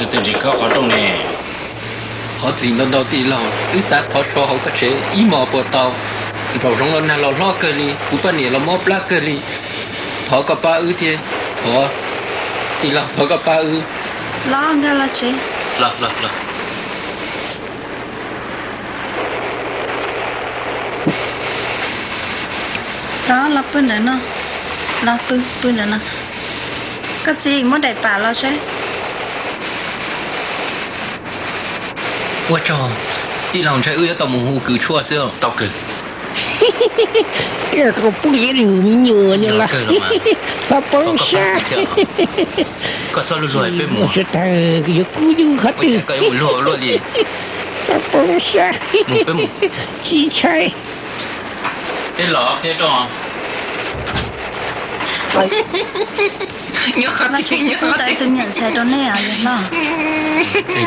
Twb ntsis koj qhov rooj ne. Thov txim ntau ntau tij laug, wb xav thov so hauv koj tsev ib hmos puas tau? Nraum zoov los nag los hlob kawg li, kuv poj niam los mob plab kawg li. Thov koj pab wb thiab, thov, tij laug, thov koj pab wb. Los nkag los tsev. Los los los. Los, los pw ntawm no. Los pw, pw ntawm no. Koj txiv, muab daim pam los saib. Ua tsaug tij laug, ntshai wb yuav tau mus hu kws tshuaj xwb. Tau kawg. Koj pub li me nyuam no los. Txhob poob siab. Koj txhob luag luag, peb mus. Sawv daws yuav kub yug qhov twg. Koj yuav mus luag luaj li. Txhob poob siab. Mus, peb mus. Tsis ntshai. Peb los qhia rau. Nyob qhov twg, nyob qhov twg? Tus me nyuam ntxhais rau nej os yawg hlob.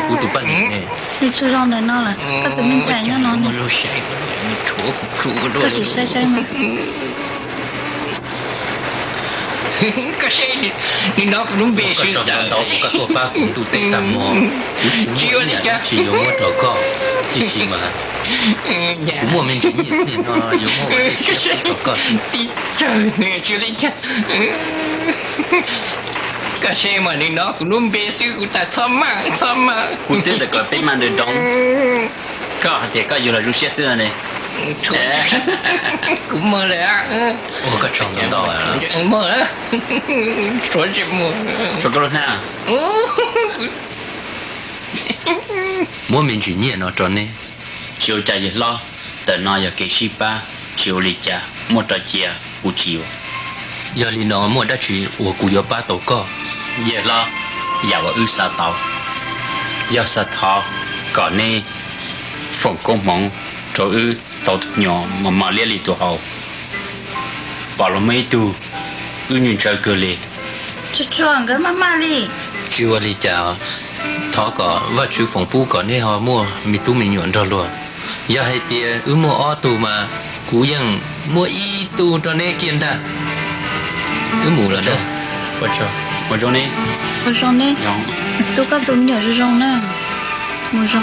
Kuv tus poj niam ne. Nws tsaug zog ntawm no lawm, koj tus me ntxhais nyob no ne. Koj sim saib saib no. Koj saib, nws hnov kuv lub npe sib tawm. Koj tuaj pab kuv ntuj teb tag hmo, kuv tsis muaj ib yam dab tsi yuav muab rau koj, tiam sis mas kuv muaj me ntsis nyiaj txiag no yuav muab ua tej siab pub rau koj xwb. Tib tsaug xwb tsis ua li cas. Koj saib mas, nws hnov kuv lub npe xwb kuv tas txhob maj txhob maj. Kuv twb tawm kom peb mas ntawd doov. Koj hais tias koj yuav los zoo siab xwb no ne. Kuv mog lawm. Ua koj tsaug ntau ntau. Mog, tshuav koj lub hnab. Muab me ntsis nyiaj no rau neb. Tsis ua cas yawg hlob, ntawm no yog kev sib pab, tsis ua li cas, muaj rau cia kuv tsis yuav. Yog li no muaj dab tsi uas kuv yuav pab tau koj? Yawg hlob, yam uas wb xav tau yog xav thov kom neb foom koob hmoov rau wb tau tus nyuam mos mos liab li tus hauv. Pom los muaj ib tug, wb ntshaw kawg li. Tsuag tsuag nkawd maj maj li. Tsis ua li cas, thov kom Vajtswv foom pub kom neb ho muaj me tub me nyuam nrog luag. Yog hais tias wb muaj ob tug mas kuv yeej muab ib tug rau neb kiag ntag. Wb mus lawm na. Ua zoo ne. Ua zoo ne. Tu koj tus me nyuam zoo zoo na. Mus zoo.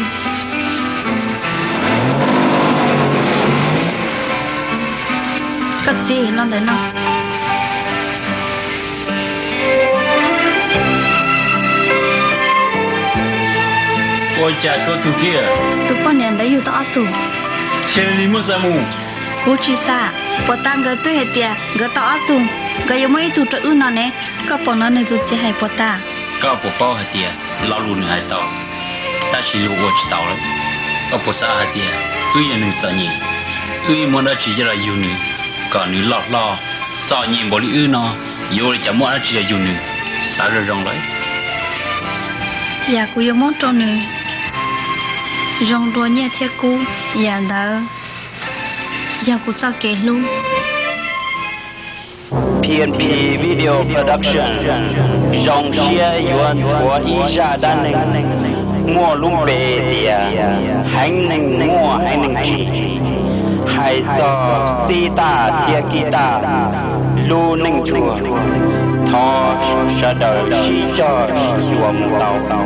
Koj txiv los ntawm no. Ua cas tsuav tug thiab? Tus poj niam ntawd yug tau ob tug. Ces nws muab xa mus? Kuv tsis xa. Puas tas nkawd twb hais tias nkawd tau ob tug, nkawd yuav muab ib tug rau wb no ne. Koj puas hnov nws tus txiv hais puas tas? Koj puas paub hais tias lo lus nws hais tau, tab sis luag ua tsis tau lawm. Koj puas xav hais tias wb yog nws txom nyem, wb muab dab tsi coj los yug nws kom nws loj hlob? Txom nyem npaum li wb no, yuav ua li cas muab dab tsi los yug nws? Xav zoo zoo lawm. Yam kuv yuav muab rau nws zoo dua nyiaj thiab kub, yam ntawd yog kuv txoj kev hlub. P N P Video Production, zoo siab yuav nthuav ib zaj dab neeg muaj lub npe tias Heev Neeg Muaj Heev Neeg Tsim, hais txog xib taj thiab kij taj lub neej tshua. Thov sawv daws sib coj sib xyuas mus tau.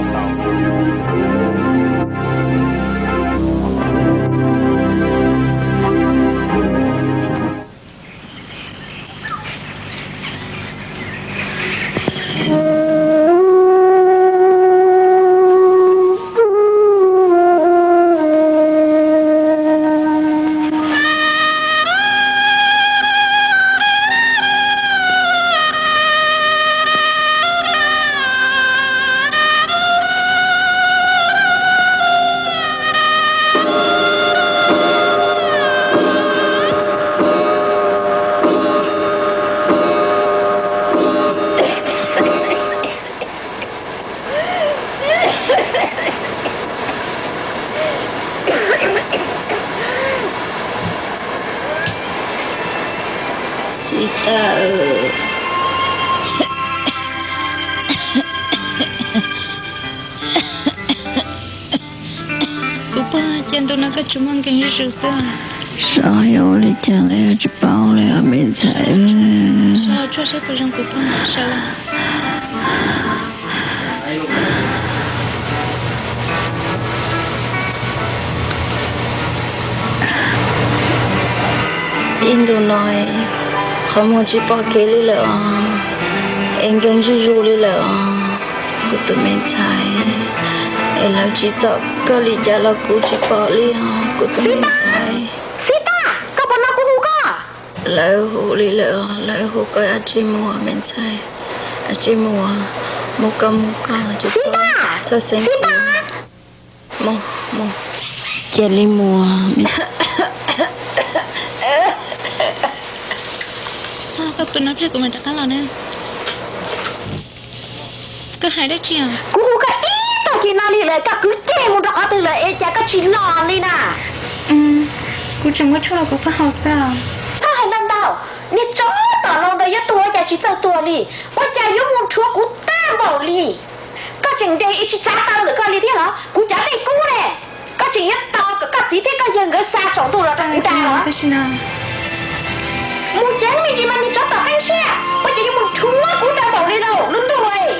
Xib taj, kuv pog, cas ntu no koj tsuas muaj nkees zuj zus xwb? Xyov yuav ua li cas lawm, tsis paub li os me ntxhais. Sawv los tsuag seb puas zoo kuv pog, sawv los. Ib ntus no qhov muag tsis pom kev li lawm os, es nkees zuj zus li lawm os, kuv tus me ntxhais, es lawv tsis txom koj li cas los kuv tsis pom li os, kuv tus me ntxhais. Xib Tag, koj puas hnov kuv hu koj? Lawv hu li lawm, lawv hu koj ua tsij mus me ntxhais, ua tsij mus, mus koj mus koj, tsis txhob xeeb, mus, mus, cia li mus. Koj pw no pliag kuv mam rov qab los na. Koj hais dab tsi? Kuv hu koj ib tag kis no li lawm, koj kwv ceg mus rau qhov twg lawm es cas koj tsis los li na? Kuv tseem muab tshuaj los kuv pab haus xwb. Txhob hais ntau ntau, niag tsov tom no ntawd yuav tuag ua cas tsis txawj tuag li, ua cas yuav mus rhuav kuv tag npaum li. Koj tseem nres es tsis txav taw ntawm koj li thiab los? Kuv cov dej kub ne, koj tseem yuav tos kom koj txiv thiab koj yawg nkawd xa saum ntuj los rau kuv da los? Mus tsev me ntsis mas niag tsov tom qeeb siab, ua cas yuav mus rhuav kuv tag npaum li lauj, lub ntuj lauj.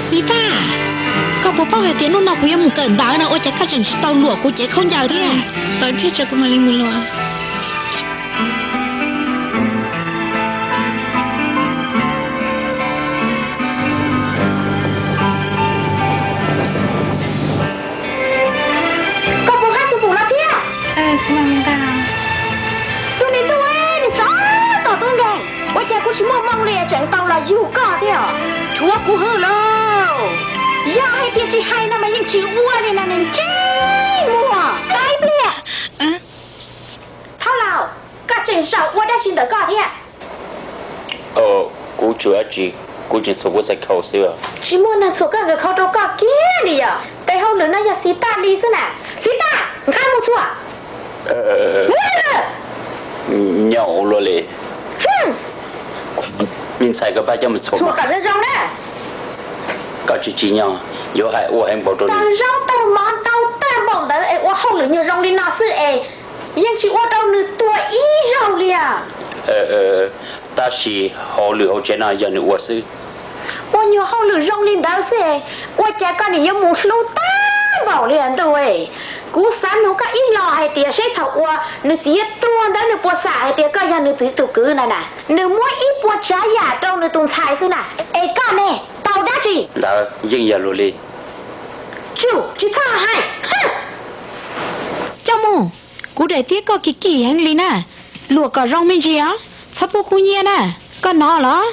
Xib Tag, koj puas paub hais tias hnub no kuv yuav mus kawm ntawv no ua cas koj tseem tsis tau luam kuv cev khaub ncaws thiab? Tau thiab, kuv mam li mus luam. Koj puas nqa xoo pum los thiab? Tus niag ntuj, niag tsov tom tub nkeeg, ua cas kuv tsis muaj moo li tseem tau los yug koj thiab? Rhuav kuv hwj lauj. Yog hais tias tsis hais no mas yeej tsis ua li no, niag ntsej muag. Ib pliag, Thaub Laus, koj tseem zaum ua dab tsi ntawm koj thiab? Kuv tsuas, kuv tsuas txhuam kuv xav khau xwb. Tsis muaj neeg txhuam koj nkawd khau rau koj kiag li yom? Tes hauj lwm no yog Xis Taj li xwb na. Xis Taj, nqa mus txhuam. Nyob ua luaj li. Me ntxhais, koj pab coj mus txhuam kom zoo zoo na. Koj tsis tsim nyog yuav hais ua heev npaum rau nws. Tawg zaub tawg mov ntau tag npaum ntawd es ua hauj lwm nyuag zoo li no xwb es yeej tsis ua rau nws tuag ib zaug li os. Tab sis hauj lwm hauv tsev no yog nws ua xwb. Ua nyuag hauj lwm zoo li ntawd xwb, ua cas koj nim yuav mus hlub tag npaum li ntuj? Kuv xav nug koj ib los hais tias seb thaum uas nws txiv yuav tuag ntawd nws puas xam hais tias koj yog nws txiv tus kwv na na? Nws muab ib puas tsav yam rau nws tus ntxhais xwb na, es koj ne tau dab tsi? Ntawd yeej yog luag li. Tsum, tsis txhob hais. Coj mus, kuv daim tiab koj kim kim heev li na. Luam kom zoo me ntsis os, txhob pub kub nyiab na. Koj hnov los?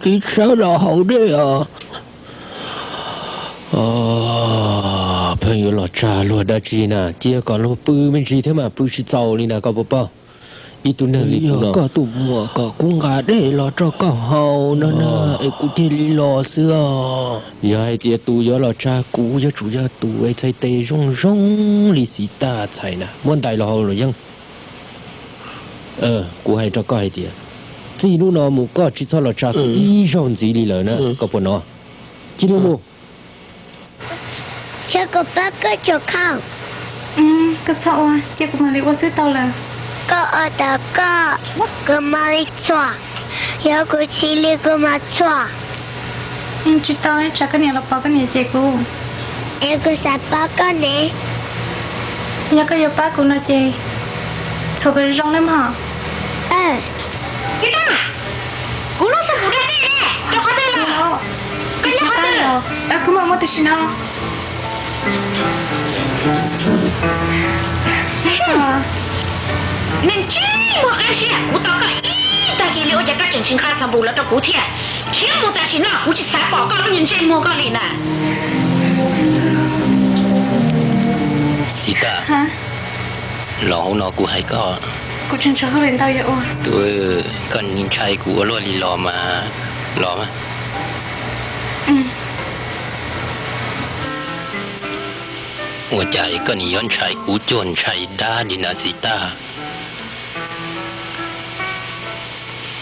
Tib sawv los haus dej os. Pheej yuav los tsa luag dab tsi na, cia kom luag pw me ntsis thiab mas pw tsis txaus li na, koj puas paub? Ib tug neeg li kuv no, koj tus muam kom kuv nqa dej los rau koj haus no na, es kuv thiaj li los xwb os. Yog hais tias tus yuav los tsa kuv yuav tsum yog tus es txhais tes zoo zoo li Xis Taj txhais na, muab ntais los haus los yeej. Kuv hais rau koj hais tias, txij hnub no mus koj tsis txhob los tsa kuv ib zaug ntxiv li lawm na, koj puas hnov? Cia li mus. Koj pab koj tso khau. Koj txhob ua, cia kuv mam li ua xwb tau lawm. Koj ua tau koj, kuv mam li txhuam. Yog kuv tsis li kuv mam txhuam. Tsis tau, tsam koj niam los pom koj niam cem kuv. Es kuv xav pab koj ne. Yog koj yuav pab kuv no ces txhuam kom zoo na mog. Kuv lub xab pum da dej ne, rau qhov twg lawm? Koj nyob qhov twg? Kuv mam mus tam sim no. Neeg ntsej muag qab ntshiab, kuv tos koj ib tag kis li ua cas koj tseem tsis nqa xab pum los rau kuv thiab? Khiav mus tam sim no, kuv tsis xav pom koj lub niag ntsej muag koj li na. Xis Taj, los hauv no kuv hais koj. Kuv tseem tshuav hauj lwm ntau yuav ua. Tus, koj ntshai kuv ua luaj li los mas, los mas. Ua cas koj nim yuav ntshai kuv cuag ntshai dab li na Xis Taj?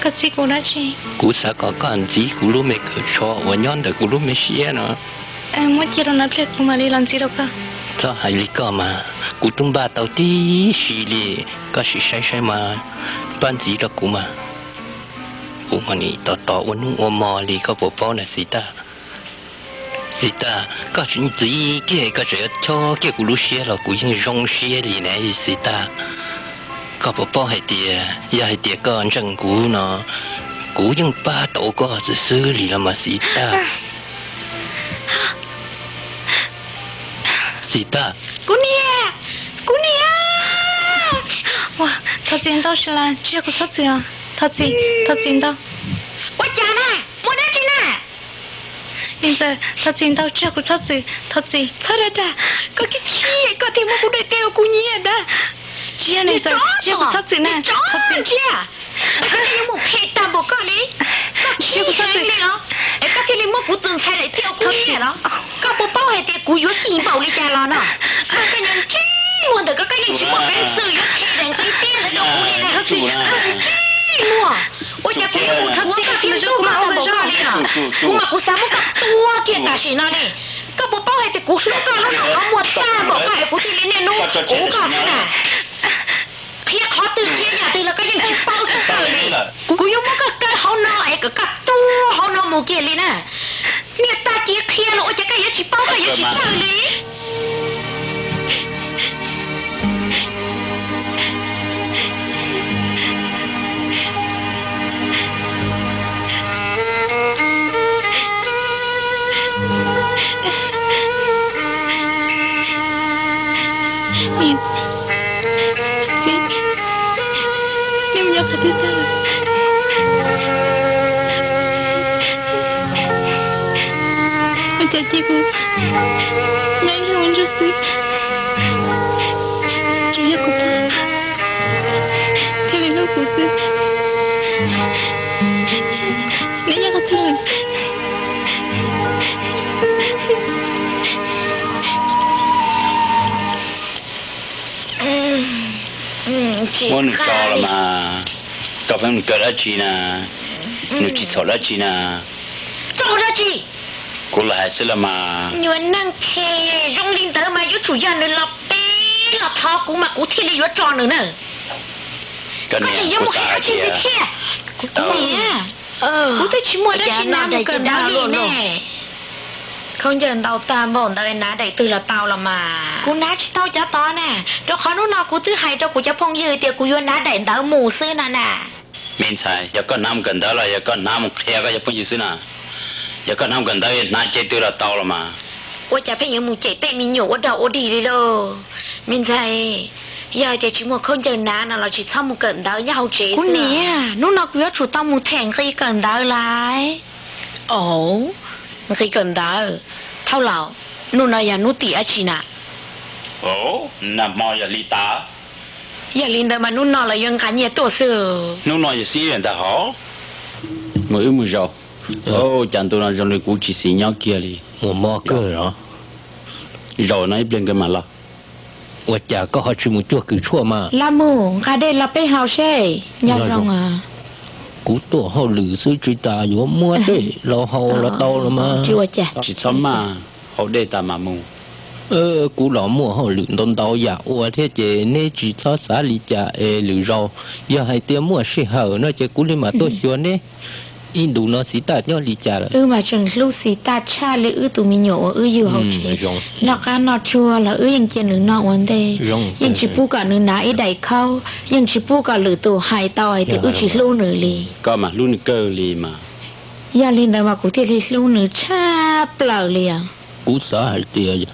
Koj txib kuv dab tsi? Kuv xav kom koj ntxiv kuv lub me kawm tsho uas nyob ntawm kuv lub me siab no. Muab cia rau no ib pliag kuv mam li los ntxiv rau koj. Txhob hais li koj mas, kuv twb npaj tau tib si li, koj sim saib saib mas, pab ntxiv rau kuv mas. Kuv mas nim tos tos ua hnub ua hmo li koj puas paub na Xis Taj? Xis Taj, koj tsis ntxiv kiag, koj tseem yuav chob kiag kuv lub siab los kuv yeej zoo siab li ne Xis Taj. Koj puas paub hais tias yog hais tias koj ntseeg kuv no, kuv yeej pab tau koj xwb xwb li los mas Xis Taj. Xis Taj. Kuv niam, kuv niam. Thov txim ntau Sila, tsis yog kuv txhob txwm os. Thov txim, thov txim ntau. Ua cas na? Muaj dab tsi na? Me ntxawm, thov txim ntau, tsis yog kuv txhob txwm, thov txim. Txhob dag dag, koj khib khib koj thiaj muab kuv daim teb uas kuv nyiam ntawd. Tsis yog me ntxawm, tsis yog kuv txhob txwm na, thov txim. Koj yuav mus phem tag npaum koj li, koj khib heev li los, es koj thiaj li muab kuv tus ntxhais daim teb uas kuv nyiam los? Koj puas paub hais tias kuv yuav kim npaum li cas los no? Koj niag ntsej muag ntawm koj, koj yeej tsis muaj peev xwm yuav them daim nqi teb ntawd rau kuv li na. Ntsej muag, ua cas kuv yuav mus thov txim rau koj tag npaum koj li os? Kuv mas kuv xav muab koj tua kiag tam sim no ne. Koj puas paub hais tias kuv hlub koj hlub noj qhov muag tag npaum koj es kuv thiaj li niaj hnub uv koj xwb na. Qhia qhov twg qhia yam twg los koj yeej tsis paub txawj li. Kuv yuav muab koj kaw hauv no es kom koj tuag hauv no mus kiag li na. Niaj tag kis qhia los ua cas koj yuav tsis paub, koj yuav tsis txawj li. Txiv, nej mus nyob qhov twg tag? Ua cas cia kuv nyob ib leeg ua ntsuag xwb, tsuas yog kuv pog thiaj li hlub kuv xwb. Neb nyob qhov twg lawm? Muab nws tso los mas, koj pheej mus kawm dab tsi na? Nws tsis txhaum dab tsi na. Txhaum dab tsi? Kuv los hais xwb los mas. Nyuam neeg phem zoo li ntawd mas yuav tsum yog nws los peb los thov kuv mas kuv thiaj li yuav tso nws na. Koj tseem yuav mus hais dab tsi ntxiv thiab? Kuv twb tsis muaj dab tsi hnav mus kawm ntawv li ne. Khaub ncaws ntau tag npaum ntawd hnav daim twg los tau los mas. Kuv hnav tsis tau cov tod na, rau qhov hnub no kuv twb hais rau kuv cov phooj ywg tias kuv yuav hnav daim ntawd mus xwb no na. Me ntxhais, yog koj hnav mus kawm ntawv los yog koj hnav mus qhia koj cov phooj ywg xwb na? Yog koj hnav mus kawm ntawv hnav ceg twg los tau los mas. Ua cas pheej yuav mus cem tej me nyuam ua dog ua dig li lauj? Me ntxhais, yog hais tias tsis muaj khaub ncaws hnav no los tsis txhob mus kawm ntawv nyob hauv tsev. Kuv niam, hnub no kuv yuav tsum tau mus them nqi kawm ntawv lawm. Au, nqi kawm ntawv. Thauj laus, hnub no yog hnub tim dab tsi na? Nag hmo yog li tas. Yog li ntawd mas hnub no lawv yuav nqa nyiaj tuaj xwb. Hnub no yog xiab ntag hov. Mus wb mus zaum. Cas ntu no zoo li kuv tsis xis nyob kiag li. Mus mov kawg los? Zaum no ib pliag nkawd mam los. Ua cas koj ho tsis mus cuag kws tshuaj mas? Los mus nqa dej los peb haus seb. Nyob zoo. Kuv tuaj hauj lwm xwb tsis tas yuav muab dej los haus los tau los mas. Tsis txhob maj, haus dej tas mam mus. Kuv los muaj hauj lwm ntau ntau yam ua thiab ces neb tsis txhob xav li cas es lwm zaus yog hais tias muaj sij hawm no ces kuv li mam tuaj xyuas neb. Ib ntus no Xis Taj nyob li cas lawm? Wb mas tseem hlub Xis Taj tshaj li wb tus me nyuam uas wb yug hauv tsev. Noj qab noj tsuag los wb yeej cia nws noj ua ntej, yeej tsis pub kom nws hnav ib daim khaub, yeej tsis pub kom lwm tus hais tau hais tias wb tsis hlub nws li. Koj mas hlub nws kawg li mas. Yog li ntawd mas kuv thiaj li hlub nws tshaj plaws li os. Kuv xav hais tias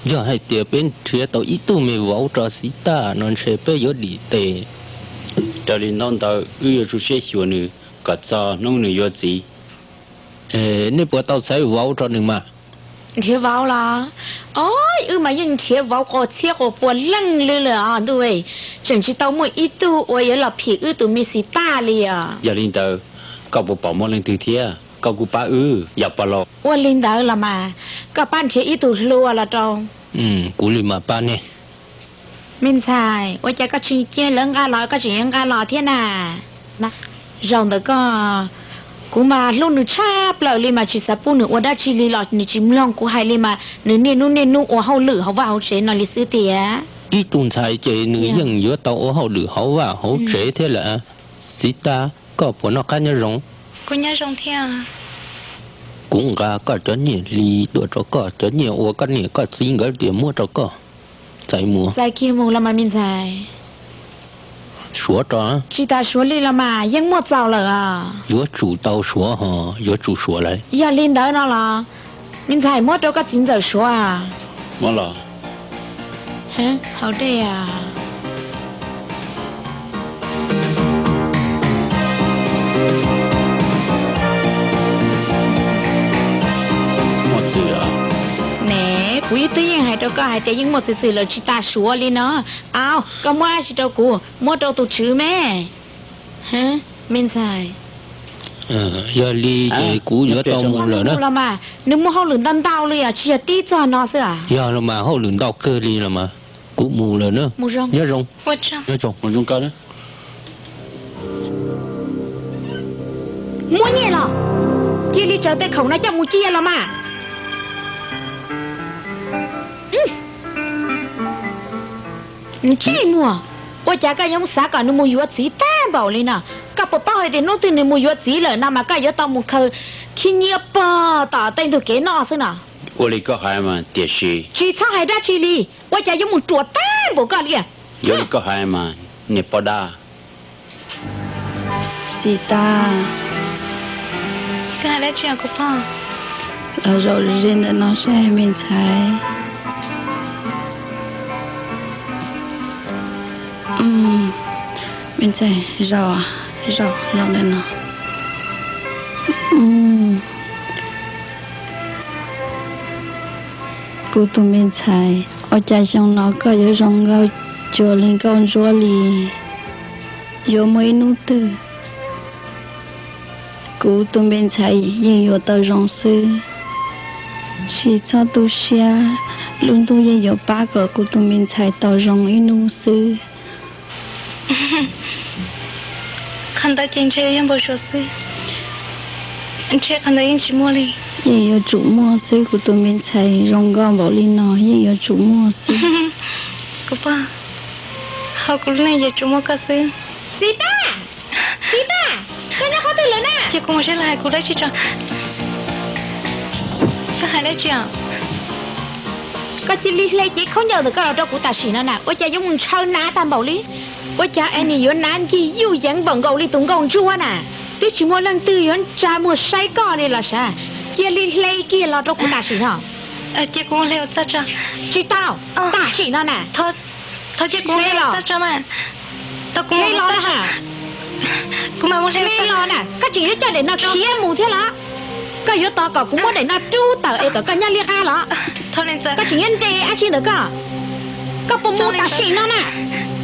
yog hais tias peb nrhiav tau ib tug me vauv rau Xis Taj no ntshe peb yuav dim tes. Raws li ntaub ntawv wb yuav tsum siab xyuas nws kom txog hnub nws yuav txiv. Nej puas tau txhais vauv rau nws mas? Nrhiav vauv los? Ov, wb mas yeej nrhiav vauv qaug txhiab qaug pua leej li lawm os ntuj. Tseem tsis tau muaj ib tug uas yuav los phim wb tus me Xis Taj li os. Yog li ntawd, koj puas pom muaj leej twg thiab? Koj kuj pab wb yog pog laus. Ua li ntawd los mas, koj pab nrhiav ib tug hluas los rau. Kuv li mam pab nej. Me ntxhais, ua cas koj tsis cia lawv nqa los koj tseem yuav nqa los thiab na? Zaum ntawm koj, kuv mas hlub nws tshaj plaws li mas tsis xav pub nws ua dab tsi li los nws tsis mloog kuv hais li mas nws niaj hnub niaj hnub ua hauj lwm hauv vaj hauv tsev no li xwb tiag. Ib tug ntxhais ces nws yeej yuav tau ua hauj lwm hauv vaj hauv tsev thiab lawm. Txiv Tag, koj puas noj qab nyob zoo? Kuv nyob zoo thiab. Kuv nqa koj cov nyiaj hli tuaj rau koj, cov nyiaj uas koj niam koj txiv nkawd tias muab rau koj. Txais mus. Txais kiag mus los mas me ntxhais. Suav rau. Tsis tas suav li los mas yeej muaj txaus lawm os. Yuav tsum tau suav ho, yuav tsum suav lawm. Yog li ntawd no los me ntxhais muab rau koj txiv ntxawm suav. Muab los. Haus dej. Muaj txwm. Ne, kuv twb yeej hais rau koj hais tias yeej muaj txwm txwm lawm tsis tas suav li no. Au, koj muab tsis rau kuv, muab rau tus tswv me. Me ntxhais. Yog li ces kuv yuav tau mus lawm na. Los mas nws muaj hauj lwm ntau ntau li os, tsis yog tib txog no xwb. Yog los mas hauj lwm ntau kawg li los mas. Kuv mus lawm na. Nyob zoo. Nyob zoo. Muab nyiaj los, cia li tsaws tej khoom no coj mus cia los mas. Ntsej muag, ua cas koj yuav xav kom nws mus yuav txiv tag npaum li no? Koj puas paub hais tias hnub twg nws mus yuav txiv lawm no mas koj yuav tau mus khaws khib nyiab pog tom tej ntug kev noj xwb no? Ua li koj hais mas, tiam sis tsis txhob hais dab tsi li, ua cas yuav mus ruam tag npaum koj li. Ua li koj hais mas, niam poj dab. Xis tas, koj hais dab tsi os kuv pog? Los zaum ze ntawm no saib me ntxhais. Me ntxhais, zaum, zaum los ntawm no. Kuv tus me ntxhais, ua cas xyoo no koj yuav zoo nkauj cuag li nkauj ntsuab li? Yuav muaj ib hnub twg kuv tus me ntxhais yeej yuav tau zoo xwb. Tsis txhob tu siab, lub ntuj yeej yuav pab kom kuv tus me ntxhais tau zoo ib hnub xwb. Qhov ntawd ces ntshe yog npau suav xwb, ntshe qhov ntawd yeej tsis muaj li. Yeej yuav tsum muaj xwb, kuv tus me ntxhais zoo nkauj npaum li no yeej yuav tsum muaj xwb. Kuv pog, hauv kuv lub neej yuav tsum muaj koj xwb. Txiv Tag! Txiv Tag! Koj nyob qhov twg lawm na? Cia kuv mus saib lawv hais kuv dab tsi tso. Koj hais dab tsi os? Koj cia li hle cev khaub ncaws ntawm koj los rau kuv tam sim no na. Ua cas yuav mus ntshaw hnav tag npaum li? Ua cas es nim yuav hnav ncig yuj yeev npaum nkaus li tus nkauj ntsuab na? Twb tsis muaj leej twg yuav tsa muag saib koj li los sav. Cia li hle kiag los rau kuv tam sim no. Tsis tau, tam sim no na. Hle los, hle los na. Hle los na, koj tseem yuav coj daim no khiav mus thiab los? Koj yuav tos kom kuv muab daim no rub tawm es kom koj nyob liab qab los? Koj tseem yuav nres dab tsi ntawm koj? Koj puas mus tam sim no na?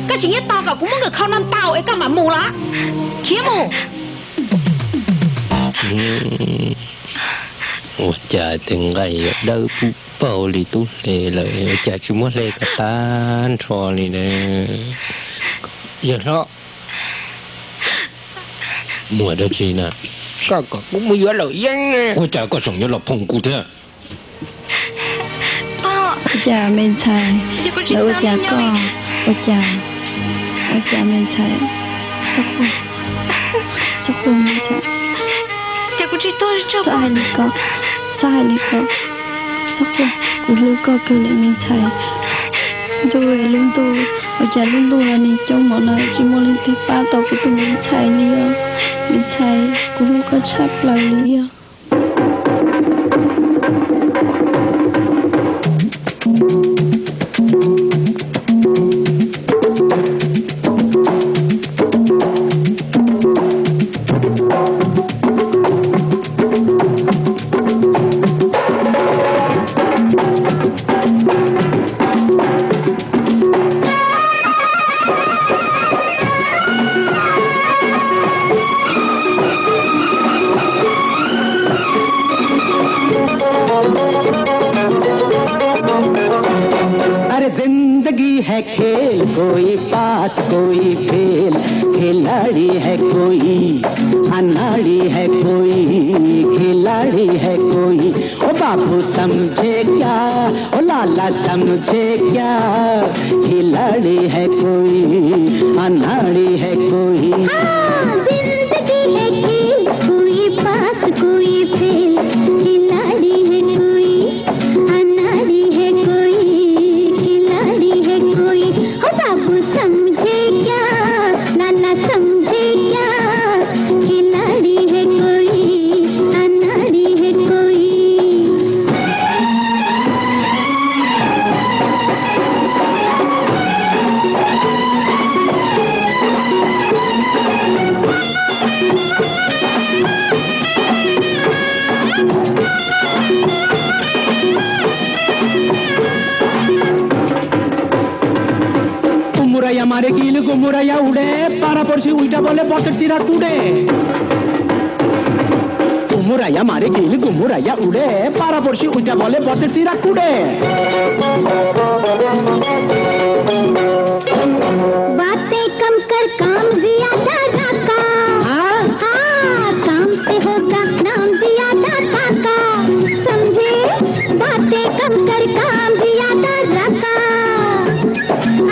Koj tseem yuav tos kom kuv muab nkawm khau no ntaus es koj mam mus los? Khiav mus. Ua cas tej nqaij yuav dawb paug li tub hle lawm, ua cas tsis muab hle kom tag nrho li na? Yawg hlob, muaj dab tsi na? Koj kom kuv mus yuav Laum Yeeb. Ua cas koj tseem yuav los phoom kuv thiab? Ua cas me ntxhais, lawv ua cas koj, ua cas, ua cas me ntxhais, txhob quaj me ntxhais, txhob hais li ko, txhob hais li ko, txhob quaj, kuv hlub koj kawg li me ntxhais. Ntuj, lub ntuj, ua cas lub ntuj no nws coob npaum no tsis muaj leej twg pab tau kuv tus me ntxhais li os. Me ntxhais, kuv hlub koj tshaj plaws li os. खिलाड़ी है कोई, अनाड़ी है कोई, खिलाड़ी है कोई। ओ बाबू समझे क्या, ओ लाला समझे क्या, खिलाड़ी है कोई, अनाड़ी है कोई। हाँ, जिंदगी है खेल, कोई पास कोई फेल, खिलाड़ी है कोई, अनाड़ी है कोई, खिलाड़ी है कोई। ओ बाबू समझे क्या, लाला समझे क्या, खिलाड़ी है कोई, अनाड़ी है कोई। Kuv mus rau yav mas de kis lub, kuv mus rau yav ub de, para por si ua cas vos le pov txwv txiv rau kuv de. Kuv mus rau yav mas de kis lub, kuv mus rau yav ub de, para por si ua cas vos le pov txwv txiv rau kuv de. बातें कम कर, काम ज्यादा रखा। हाँ? हाँ, काम से होगा नाम ज्यादा काका। समझे? बातें कम कर, काम ज्यादा रखा।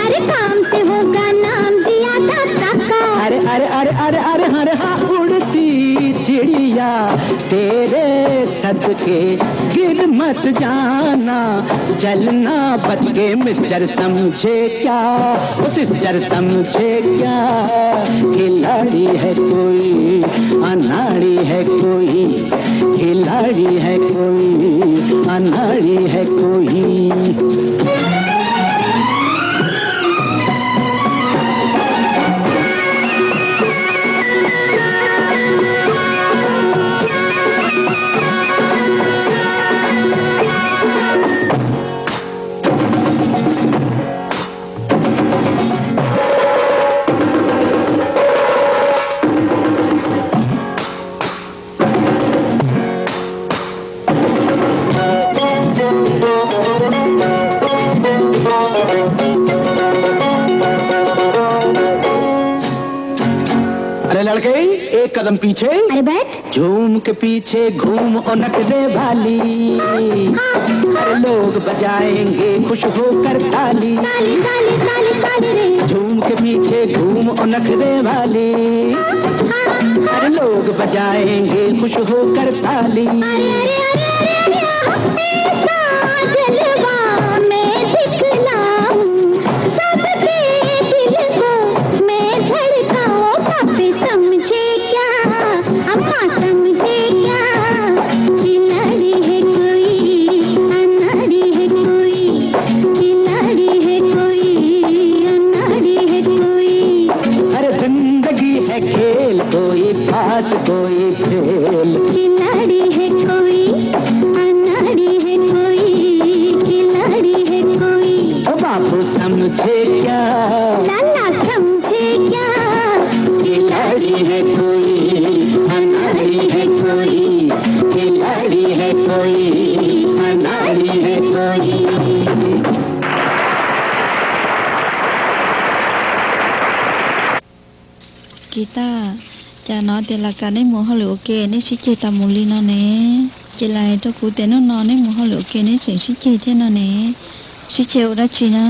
अरे काम से होगा नाम ज्यादा काका। अरे, अरे, अरे, अरे, अरे, हाँ रे, हाँ उड़ती चिड़िया, तेरे सदके गिर मत जाना, चलना बच के मिस्टर, समझे क्या, ओ सिस्टर, समझे क्या, खिलाड़ी है कोई, अनाड़ी है कोई, खिलाड़ी है कोई, अनाड़ी है कोई। अरे लड़के, एक कदम पीछे। अरे बैठ। झूम के पीछे घूम ओ नखरे वाली। अरे लोग बजाएंगे खुश होकर ताली। ताली, ताली, ताली, ताली रे। झूम के पीछे घूम ओ नखरे वाली। अरे लोग बजाएंगे खुश होकर ताली। अरे, अरे, अरे, अरे, अरे, ऐसा जलवा मैं दिखलाऊं, सबके दिल को मैं धड़काऊं। पापी समझे क्या, अम्मा समझे क्या, खिलाड़ी है कोई, अनाड़ी है कोई, खिलाड़ी है कोई, अनाड़ी है कोई। अरे जिंदगी है खेल, कोई पास कोई फेल। खिलाड़ी है कोई, अनाड़ी है कोई, खिलाड़ी है कोई। ओ बाबू समझे क्या? लाला समझे क्या? खिलाड़ी है कोई, अनाड़ी है कोई, खिलाड़ी है कोई, अनाड़ी है कोई। Kiv Taj, cas hnov tias Las Kas nej mus hauj lwm ua ke, nej sib ceg tau mus li no ne? Ces lais rau kuv tias hnub no nej mus hauj lwm ua ke nej tseem sib ceg thiab no ne. Sib ceg ua dab tsi na?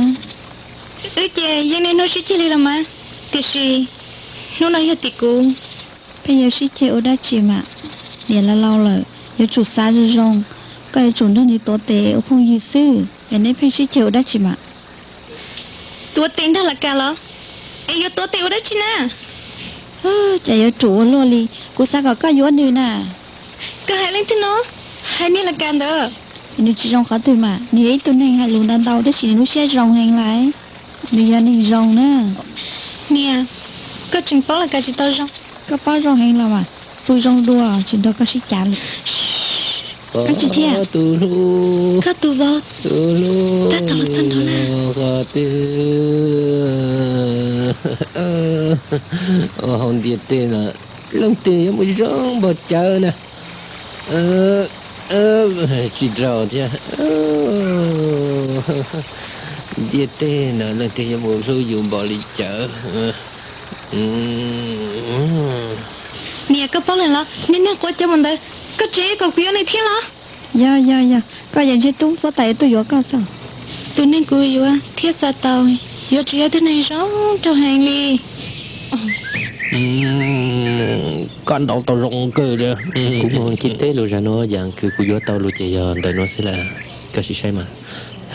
Wb ces yeej niaj hnub sib ceg li los mas, tiam sis hnub no yog tim kuv. Pheej yuav sib ceg ua dab tsi mas? Niam laus laus lawm, yuav tsum xav zoo zoo, koj yuav tsum nrog nws tuav tes ua phooj ywg xwb, es neb pheej sib ceg ua dab tsi mas? Tuav tes nrog Las Kas los? Es yuav tuav tes ua dab tsi na? Cas yuav ruam ua luaj li, kuv xav kom koj yuav nws na. Koj hais leej twg no? Hais niag Las Kas ntawd. Nws tsis zoo qhov twg mas, nws yog ib tug neeg hais lus ntau ntau tab sis nws lub siab zoo heev lawm. Nws yog neeg zoo na. Niam, koj tseem paub Las Kas tsis tau zoo. Koj paub zoo heev los mas, pw zoo dua tsis nrog koj sib cav li. Koj tsis thiab? Tus hlub, koj tus vauv, tus hlub, tab tom los txog nrho na. Qhov twg? Hauv ntiaj teb no, leej twg yuav mus zoo npaum cawv na. Tsis raug thiab. Ntiaj teb no leej twg yuav mus hlub yus npaum li cawv. Niam, koj paub lawm los? Niag neeg quav cov mus ntawd, koj tseem kom kuv yuav nws thiab los? Yog yog yog, koj yog ntshe tub huab tais tuaj yuav koj xwb. Tus neeg kuv yuav thiab xav tau yuav tsis yog tug neeg zoo nraug heev li. Koj ntaus tau zoo kawg li. Kuv mus nkim teb lus zag nuav, yaam kws kuv yuav tau lug ces yog ntawm nuav xwb lawm. Koj sim saib mas,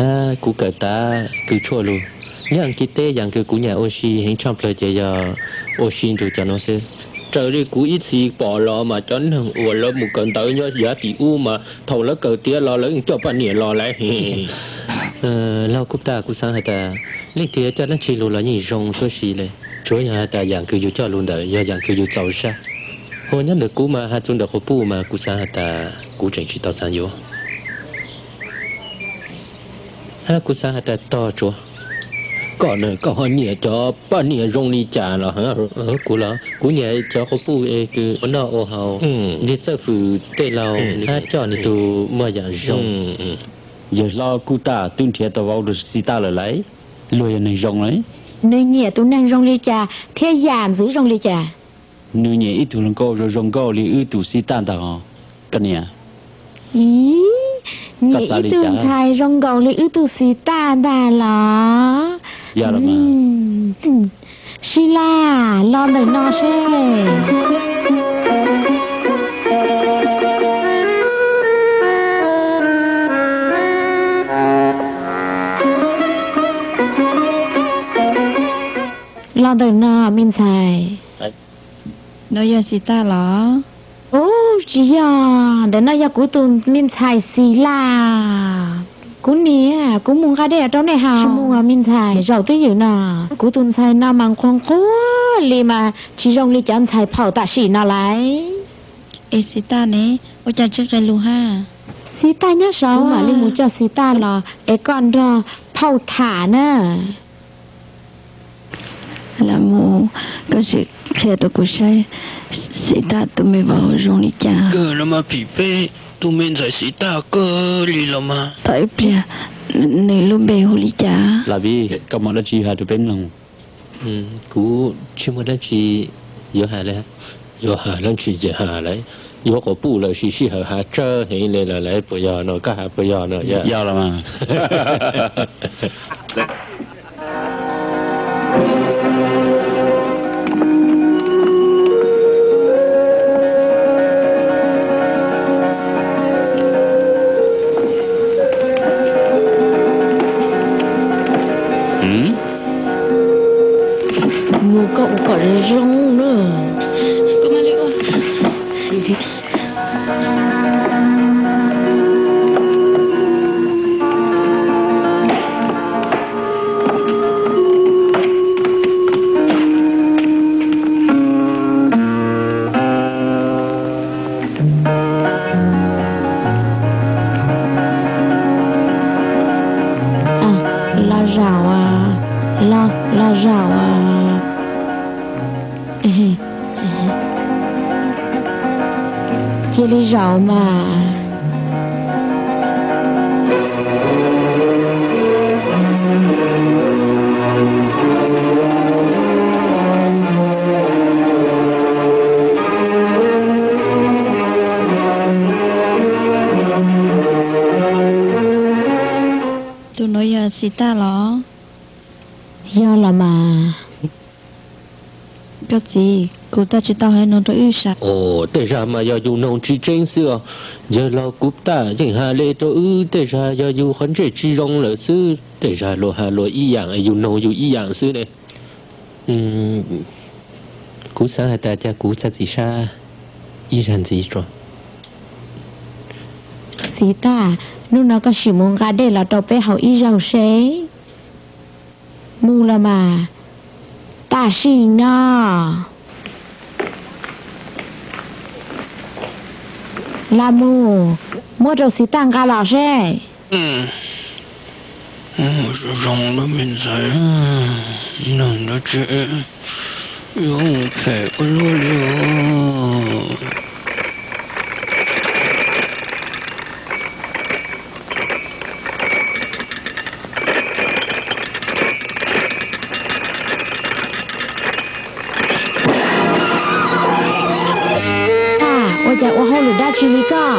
hab kuv kawm tav kws tshuaj lug. Nyob nkim teb yaam kws kuv nyam ua si heev tshaj plawg ces yog ua si nrug cov nuav xwb. Raws li kuv ib txhis pom los mas cov neeg uas lawv mus kawm ntawv nyob yav tim ub mas thaum lawv kawm tiav los lawv coj poj niam los lawm. Laug Kuj Taj, kuv xaav has tas leej twg coj dlaab tsi lug los yeej zoo tuab si le. Tsuav yog has tas yaam kws yug coj lug ntawd yog yaam kws yug txaus sab. Hu nyob ntawm kuv mas has txug ntawm quas puj mas kuv xaav has tas kuv tseem tsis tau xaav yuav. Hab kuv xaav has tas tog tsuav. Koj na, koj ho nyiam cov poj niam zoo li cas los? Kuv los kuv nyiam cov quas puj es kws ua noj ua haus, nrhiav txawj fwm tej laug hab coj nwg tug muaj yaam zoo. Yawg hlob Kuj Taj twb nrhiav tau vauv rau Xi Taj lawm lauj. Luag yog neeg zoo lauj. Nws nyiam tus neeg zoo li cas thiab yam ntxwv zoo li cas? Nws nyiam ib tug hluas nkauj zoo zoo nkauj li wb tus Xi Taj ntag os koj niam. Ib, nyiam ib tug ntxhais zoo nkaus li wb tug Xi Taj ntag los? Yog los mas. Sib laj, los ntawm no seb. Los ntawm no me ntxhais. Nuav yog Xi Taj los? Ub, tsis yog, ntawm no yog kuv tus me ntxhais Xi Laj. Kuv niam, kuv mus nqa dej rau nej haus. Tsis mus os me ntxhais, zaum twb ywm no. Kuv tus ntxhais no mas nquag nquag li mas tsis zoo li cov ntxhais phaum tam sim no lauj. Es Xi Taj ne, ua cas tsis nqes lug hab? Xi Taj nyob saud, kuv mam li mus coj Xi Taj los es koj nrog phauj tham na. Lam Mus, koj sim qhia rau kuv saib Xi Taj tus me vauv zoo li cas. Kawg los mas phim peb tus me ntxhais Xi Taj kawg li los mas. Thov ib pliag, nws lub npe hu li cas? Lam Vij, koj muaj dab tsi hais rau peb mloog? Kuv tsis muaj dab tsi yuav hais li. Yuav hais dab tsi ces hais lauj, yuav quas puj lawm sis sij hawm has tsawg heev li lawm lauj, puas yog no, koj has puas yog no? Yog los mas. Mus koj ua kom zoo zoo na. Los zaum, los zaum. Cia li zaum mas. Tus nuav yog Xi Taj los? Yog los mas. Koj txiv, kuv tau tsis tau hais no rau wb saib. Os, tej zag mas yog yus noog tsis tseeb xwb os. Yawg laug Kuv Taj yeej has le rau wb, tej zag yog yus qhov ntsej tsis zoo lawm xwb, tej zag luag has luag ib yaam, yus noog yus ib yaam xwb ne. Kuv xaav has tas cas kuv txhaj txim sab ib zag ntxiv tso. Xi Taj, hnub no koj sim mus nqa dej los rau peb haus ib zaug seb. Mus los mas, tam sim no. Lam Mus, muab rau Xi Taj nqa los seb. Zoo zoo lub me ntxhais, noog dab tsi yuav mus phem ua luaj li os. Cas ua hauj lwm dab tsi li koj?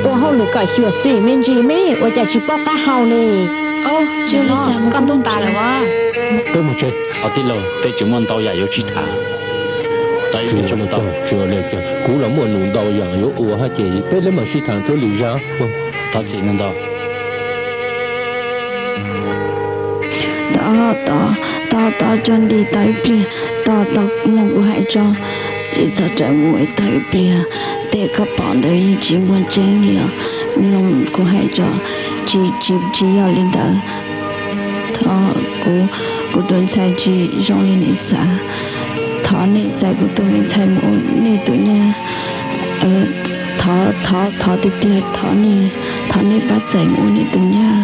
Ua hauj lwm kom xyuam xim me ntsis me, ua cas tsis paub qab hau li? Koj tub tas lawm as. Peb mus tsev. Tij laug, peb tseem muaj ntau yam yuav sib tham. Tsis ua li cas, kuv los muaj num ntau yam yuav ua hab ces peb lawv mam sib tham rau lwm zaj. Thov txim ntau. Tos, tos, tos, tos tso nti, tos ib pliag, tos, tos mloog kuv hais tso. Txhob rawm mus, tos ib pliag, tej koj pom ntawd yeej tsis muaj tseeb li os. Mloog kuv hais tso, tsis, tsis, tsis yog li ntawd. Thov, kuv, kuv tus ntxhais tsis zoo li nej xav. Thov nej txais kuv tus me ntxhais mus ua nej tus nyab. Thov, thov, thov tiag tiag, thov nej, thov nej pab txais mus ua nej tus nyab.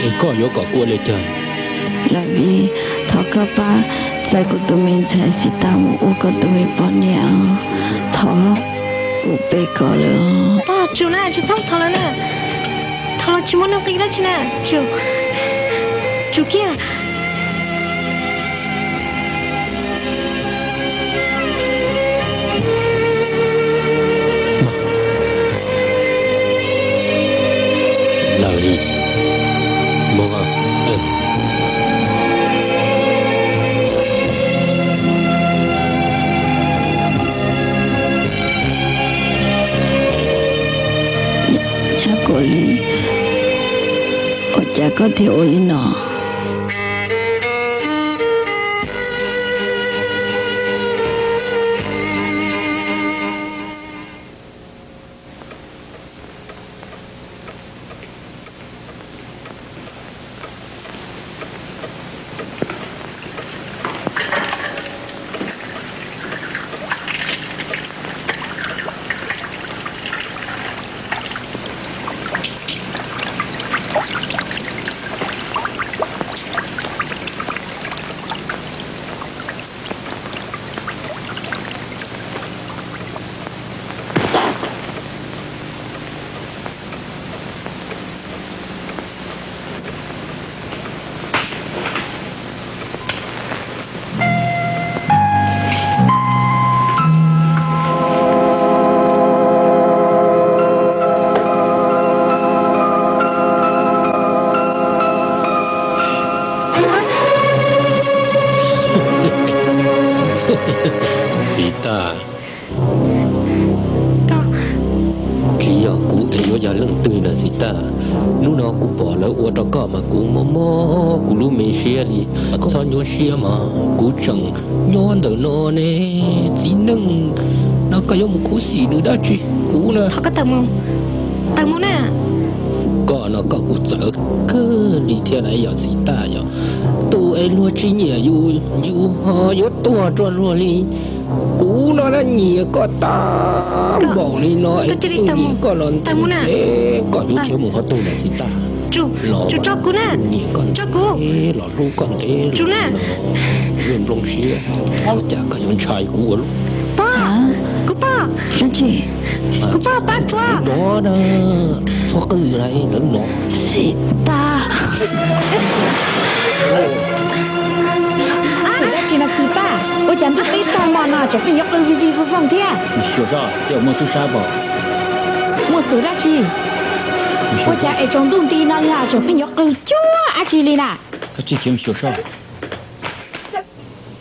Es koj yuav kom kuv ua li cas? Lawm Vij, thov koj pab txais kuv tus me ntxhais Xis Tas mus ua koj tus me poj niam os. Thov, kuv pe koj lawm os. Pog, tsum na, tsum txhob thov lawm na. Thov los tsis muaj nuj nqis dab tsi na. Tsum, tsum kiag. Lawm li, mus. Nyab Kuam Lis, ua cas koj thiaj ua li no? Xis Tas, tsis yog kuv es yuav yog leej twg na Xis Tas. Hnub no kuv pom lawv ua rau koj mas kuv mob mob kuv lub me siab li. Txhob nyuaj siab mas, kuv tseem nyob ntawm no ne. Txiv neej no koj yuav mus khuv xim nws dab tsi? Kuv na, koj no koj kuv txawv kawg li thiab na yog Xis Tas, yog tus es luag tsis nyiam yus, yus ho yuav tuag rau luag li. Kuv no na nyiam koj tag npaum li no es nyiam koj los ntev, koj yuav khiav mus qhov twg na Xis Tas? Los nyiam koj ntev, los hlub koj ntev li no, nplooj siab, ua cas koj yuav ntshai kuv ua luaj? Kuv pog, kuv pog, pab kuv no na, txhob qw lawv no. Xis Tas. Xwm dab tsi no Xis Tas? Ua cas ntuj teb tag mog no tseem pheej yuav qw vij vij voog voog thiab? Xyuas soj, tej zaum muaj tub sab pom. Muaj xwm dab tsi? Ua cas es tsaus ntuj nti no li ho tseem pheej yuav qw cuag dab tsi li na? Koj tsis khiav mus xyuas soj.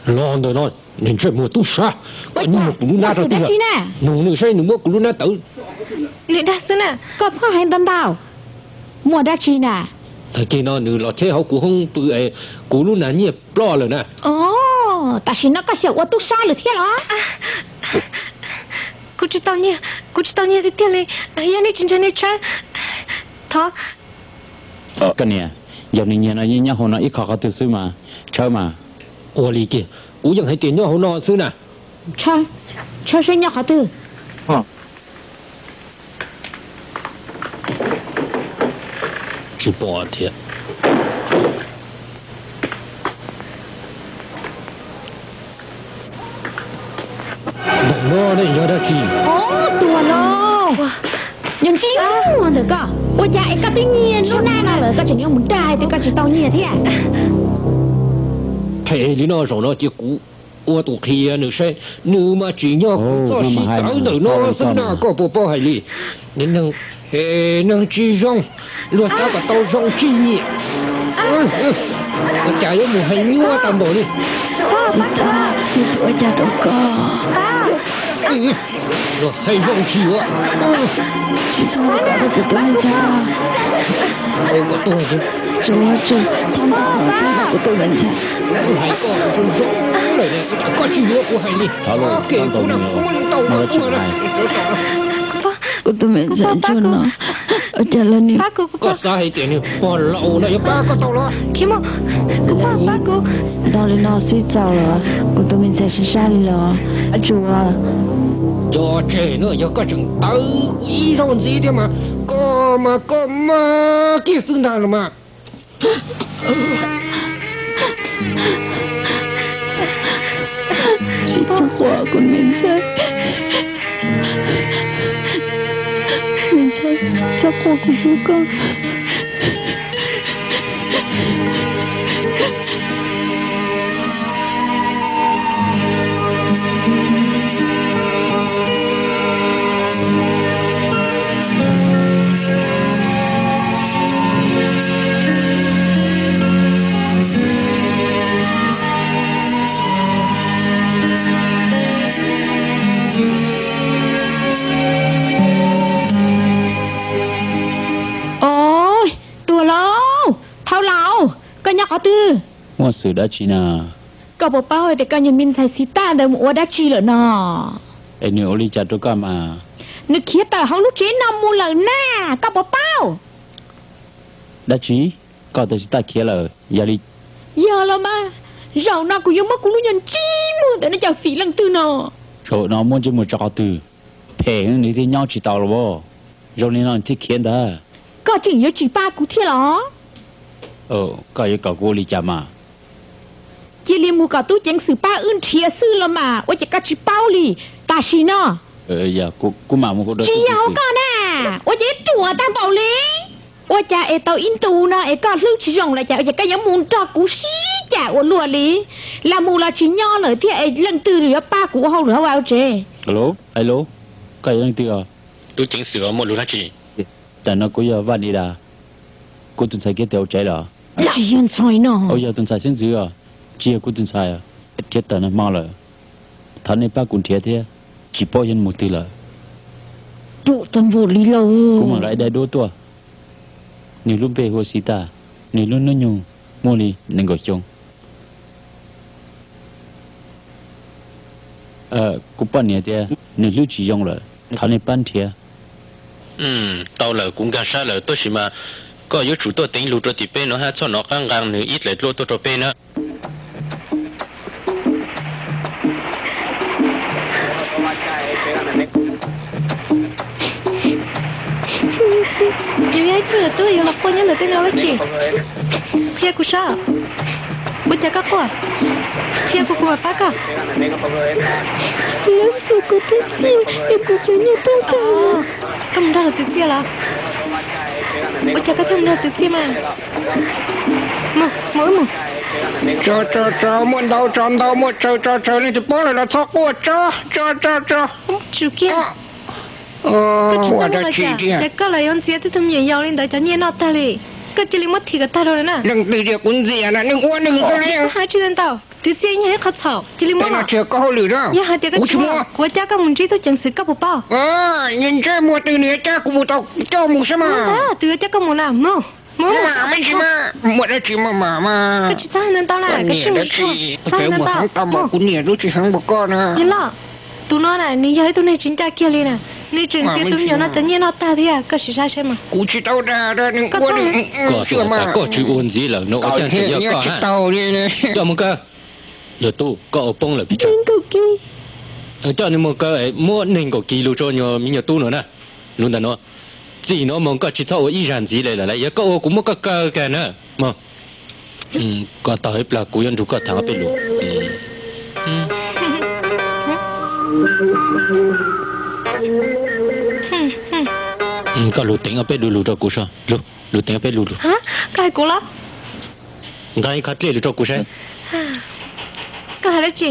Los ntawm no, niag ntsej muag tub sab, koj nyiag kuv lub hnab rau twg? Nug nws saib nws muab kuv lub hnab tawv. Nws dag xwb na. Koj txhob hais ntau ntau. Muaj dab tsi na? Tag kis no nws los cheb hauv kuv hoob pw es kuv lub hnab nyiaj ploj lawm na. Os, tam sim no koj xyaum ua tub sab lawm thiab los? Kuv tsis tau nyiag, kuv tsis tau nyiag tiag tiag li. Yog nej tsis ntseeg nej tshawb, thov. Koj niam, yog nws nyiag no yeej nyob hauv no ib qho qhov twg xwb mas, tshawb mas. Ua li kiag, kuv yeej hais tias nyob hauv no xwb na. Tshawb, tshawb seb nyob qhov twg. Tsis pom thiab. Ntawm no ne yog dab tsi? Os, tuag los. Yog ntsej muag ntawm koj, ua cas es koj twb nyiag lub hnab no lawm koj tseem yuav mus dag tias koj tsis tau nyiag thiab? Phem li no zaum no cia kuv Ua tus qhia nws seb, nws mas tsim nyog kuv txoj siv tawv ntawm no xwb na, koj puas paub hais li. Neeg, neeg tsis zoo, luag xav kom tau zoo tsis nyiam. Ua cas yuav mus hais nyuaj tag npaum li. Xib Tag, nws ua cas rau koj? Luag hais zoo tsis yuav. Tsis txhob ua koj rau kuv tus me ntxhais. Tsuav tsuav txhob ntawm no thiab rau kuv tus me ntxhais. Kuv hais koj zoo zoo lawm ne, ua cas koj tsis yuav kuv hais li. Kev kuv no kuv muaj leej tau no kuv hais. Kuv tus me ntxhais ntsuag no, ua cas lawv nim, koj xav hais tias nws pog laus no yuav pab koj tau los? Ntau li no xwb txaus los, kuv tus me ntxhais sab sab li los, tsuav. Cov tseg no yog koj tseem tawv kuv ib zaug ntxiv thiab mas, koj mas koj mag kiag xwb ntag los mas. Tsis txhob quaj kuv me ntxhais, me ntxhais, txhob quaj kuv hlub koj. Os, tuag lauj, thau laus, koj nyob qhov twg? Muaj xwm dab tsi na? Koj puas paub hais tias koj niag me ntxhais Xib Tag ntawd mus ua dab tsi lawm no? Es nws ua li cas rau koj mas? Nws khiav tawm hauv lub tsev no mus lawm na, koj puas paub? Dab tsi? Koj tias Xib Tag khiav lawm yog li? Yog los mas, zaum no kuv yuav muab kuv lub nyuag ntsej muag ntawm no coj fim leej twg no. Zaum no muab ntsej muag tso qhov twg? Phem nws thiaj nyob tsis tau los as. Zoo li no nws thiaj khiav ntag. Koj tseem yuav tsis pab kuv thiab los? Koj yuav kom kuv ua li cas mas? Cia li mus kom tub ceev xwm pab wb nrhiav xwb los mas, ua cas koj tsis paub li? Tam sim no, kuv mam mus. Tsis yog koj na, ua cas ruam tag npaum li. Ua cas es tau ib ntus no es koj hlwb tsis zoo lawm cas, ua cas koj yuav mus nrog kuv sib cam ua luaj li? Los mus los tsis nyob lawm thiab, es leej twg yuav pab kuv ua hauj lwm hauv vaj hauv tsev? Alo, alo, koj yog leej twg os? Tub ceev xwm, muaj lus dab tsi? Tam no kuv yog Vaj Ni Das, kuv tus ntxhais khiav tawm hauv tsev lawm. Tsis yog ntxhais no. Yog tus ntxhais xeeb ntxwv os, tsis yog kuv tus ntxhais. Khiav tawm nag hmo lawm, thov nej pab kuv nrhiav thiab, tsis paub yog mus twg lawm. Ruam tag npaum li lauj. Kuv mam nqa ib daim duab tuaj. Nws lub npe hu ua Xib Tag, nws lub hnub nyoog muaj li nees nkaum xyoo. Kuv poj niam tias nws hlwb tsis zoo lawm, thov nej pab nrhiav. Tau lawm, kuv nkag siab lawm, tab sis mas koj yuav tsum tuaj teev lus rau tim peb no hab, txhob nov qab nqa nws ib daim duab tuaj rau peb na. Yus yog ib tug me nyuam tub, yus los quaj nyob ntawm tej no dab tsi? Qhia kuv saib, ua cas koj quaj? Qhia kuv, kuv mam pab koj. Lawv ntxuav kuv tus txiaj es kuv cov nyiaj poob tag. Koj mus nrog lawv twv txiaj los? Ua cas koj thiaj mus nrog twv txiaj mas? Mus, mus wb mus. Tso, tso, tso, muaj ntau tso ntau, muaj tsawg tso tsawg, leej twg poob lawm los txhob quaj, tso, tso, tso, tso. Tsum kiag. Koj tsis txawj ua li cas, ces koj los yuav ntxias tej tug me nyuam yaus li ntawd cov nyiaj noj tag li. Koj cia li muab thim kom tag rau lawm na. Leej twg tias kuv ntxias na, neeg ua neeg xwb li. Txhob hais tsis ntau, twv txiaj yeej yog ib qho txhaum, cia li muab. Tsis yog koj hauj lwm na. Yog hais tias koj tsis muab, kuv yuav cab koj mus ntsib tub ceev xwm, koj puas paub? Ntsej muag twg nws yuav cab kuv mus tau, coj mus saib mas. Ntag, tus yuav cab koj mus na, mus. Mus, mus, muaj dab tsi mas mas mas. Koj tsis txhob hais ntau ntau na, koj tseem tsis txhob hais ntau ntau. Kuv niam lub tsis heev npaum koj na. Yog los, tus no na nws yog ib tug neeg tsis ncaj kiag li na. Nws tseem ntxias tus me nyuam no cov nyiaj noj tag thiab, koj sim saib saib mas. Kuv tsis tau dag, koj tsis ua ntxiv lawm no ua cas tseem yog koj tsis tau li. Coj mus kaw. Yog tub, koj ua poob lawm pes tsawg? Coj nws mus kaw, muab nees nkaum kis lus rau me nyuam tub no na. Lus ntawm no, txij no mus koj tsis txhob ua ib zag ntxiv li lawm, yog koj ua kuv muab koj kaw kiag na. Koj tog ib plag kuv yuav nrug koj tham ob peb lus. Koj lug teev ob peb du lug rau kuv saib. Lug, lug teev ob peb du lug. Koj hais kuv los? Nqa ib qho dlej lug rau kuv saib. Koj hais dab tsi?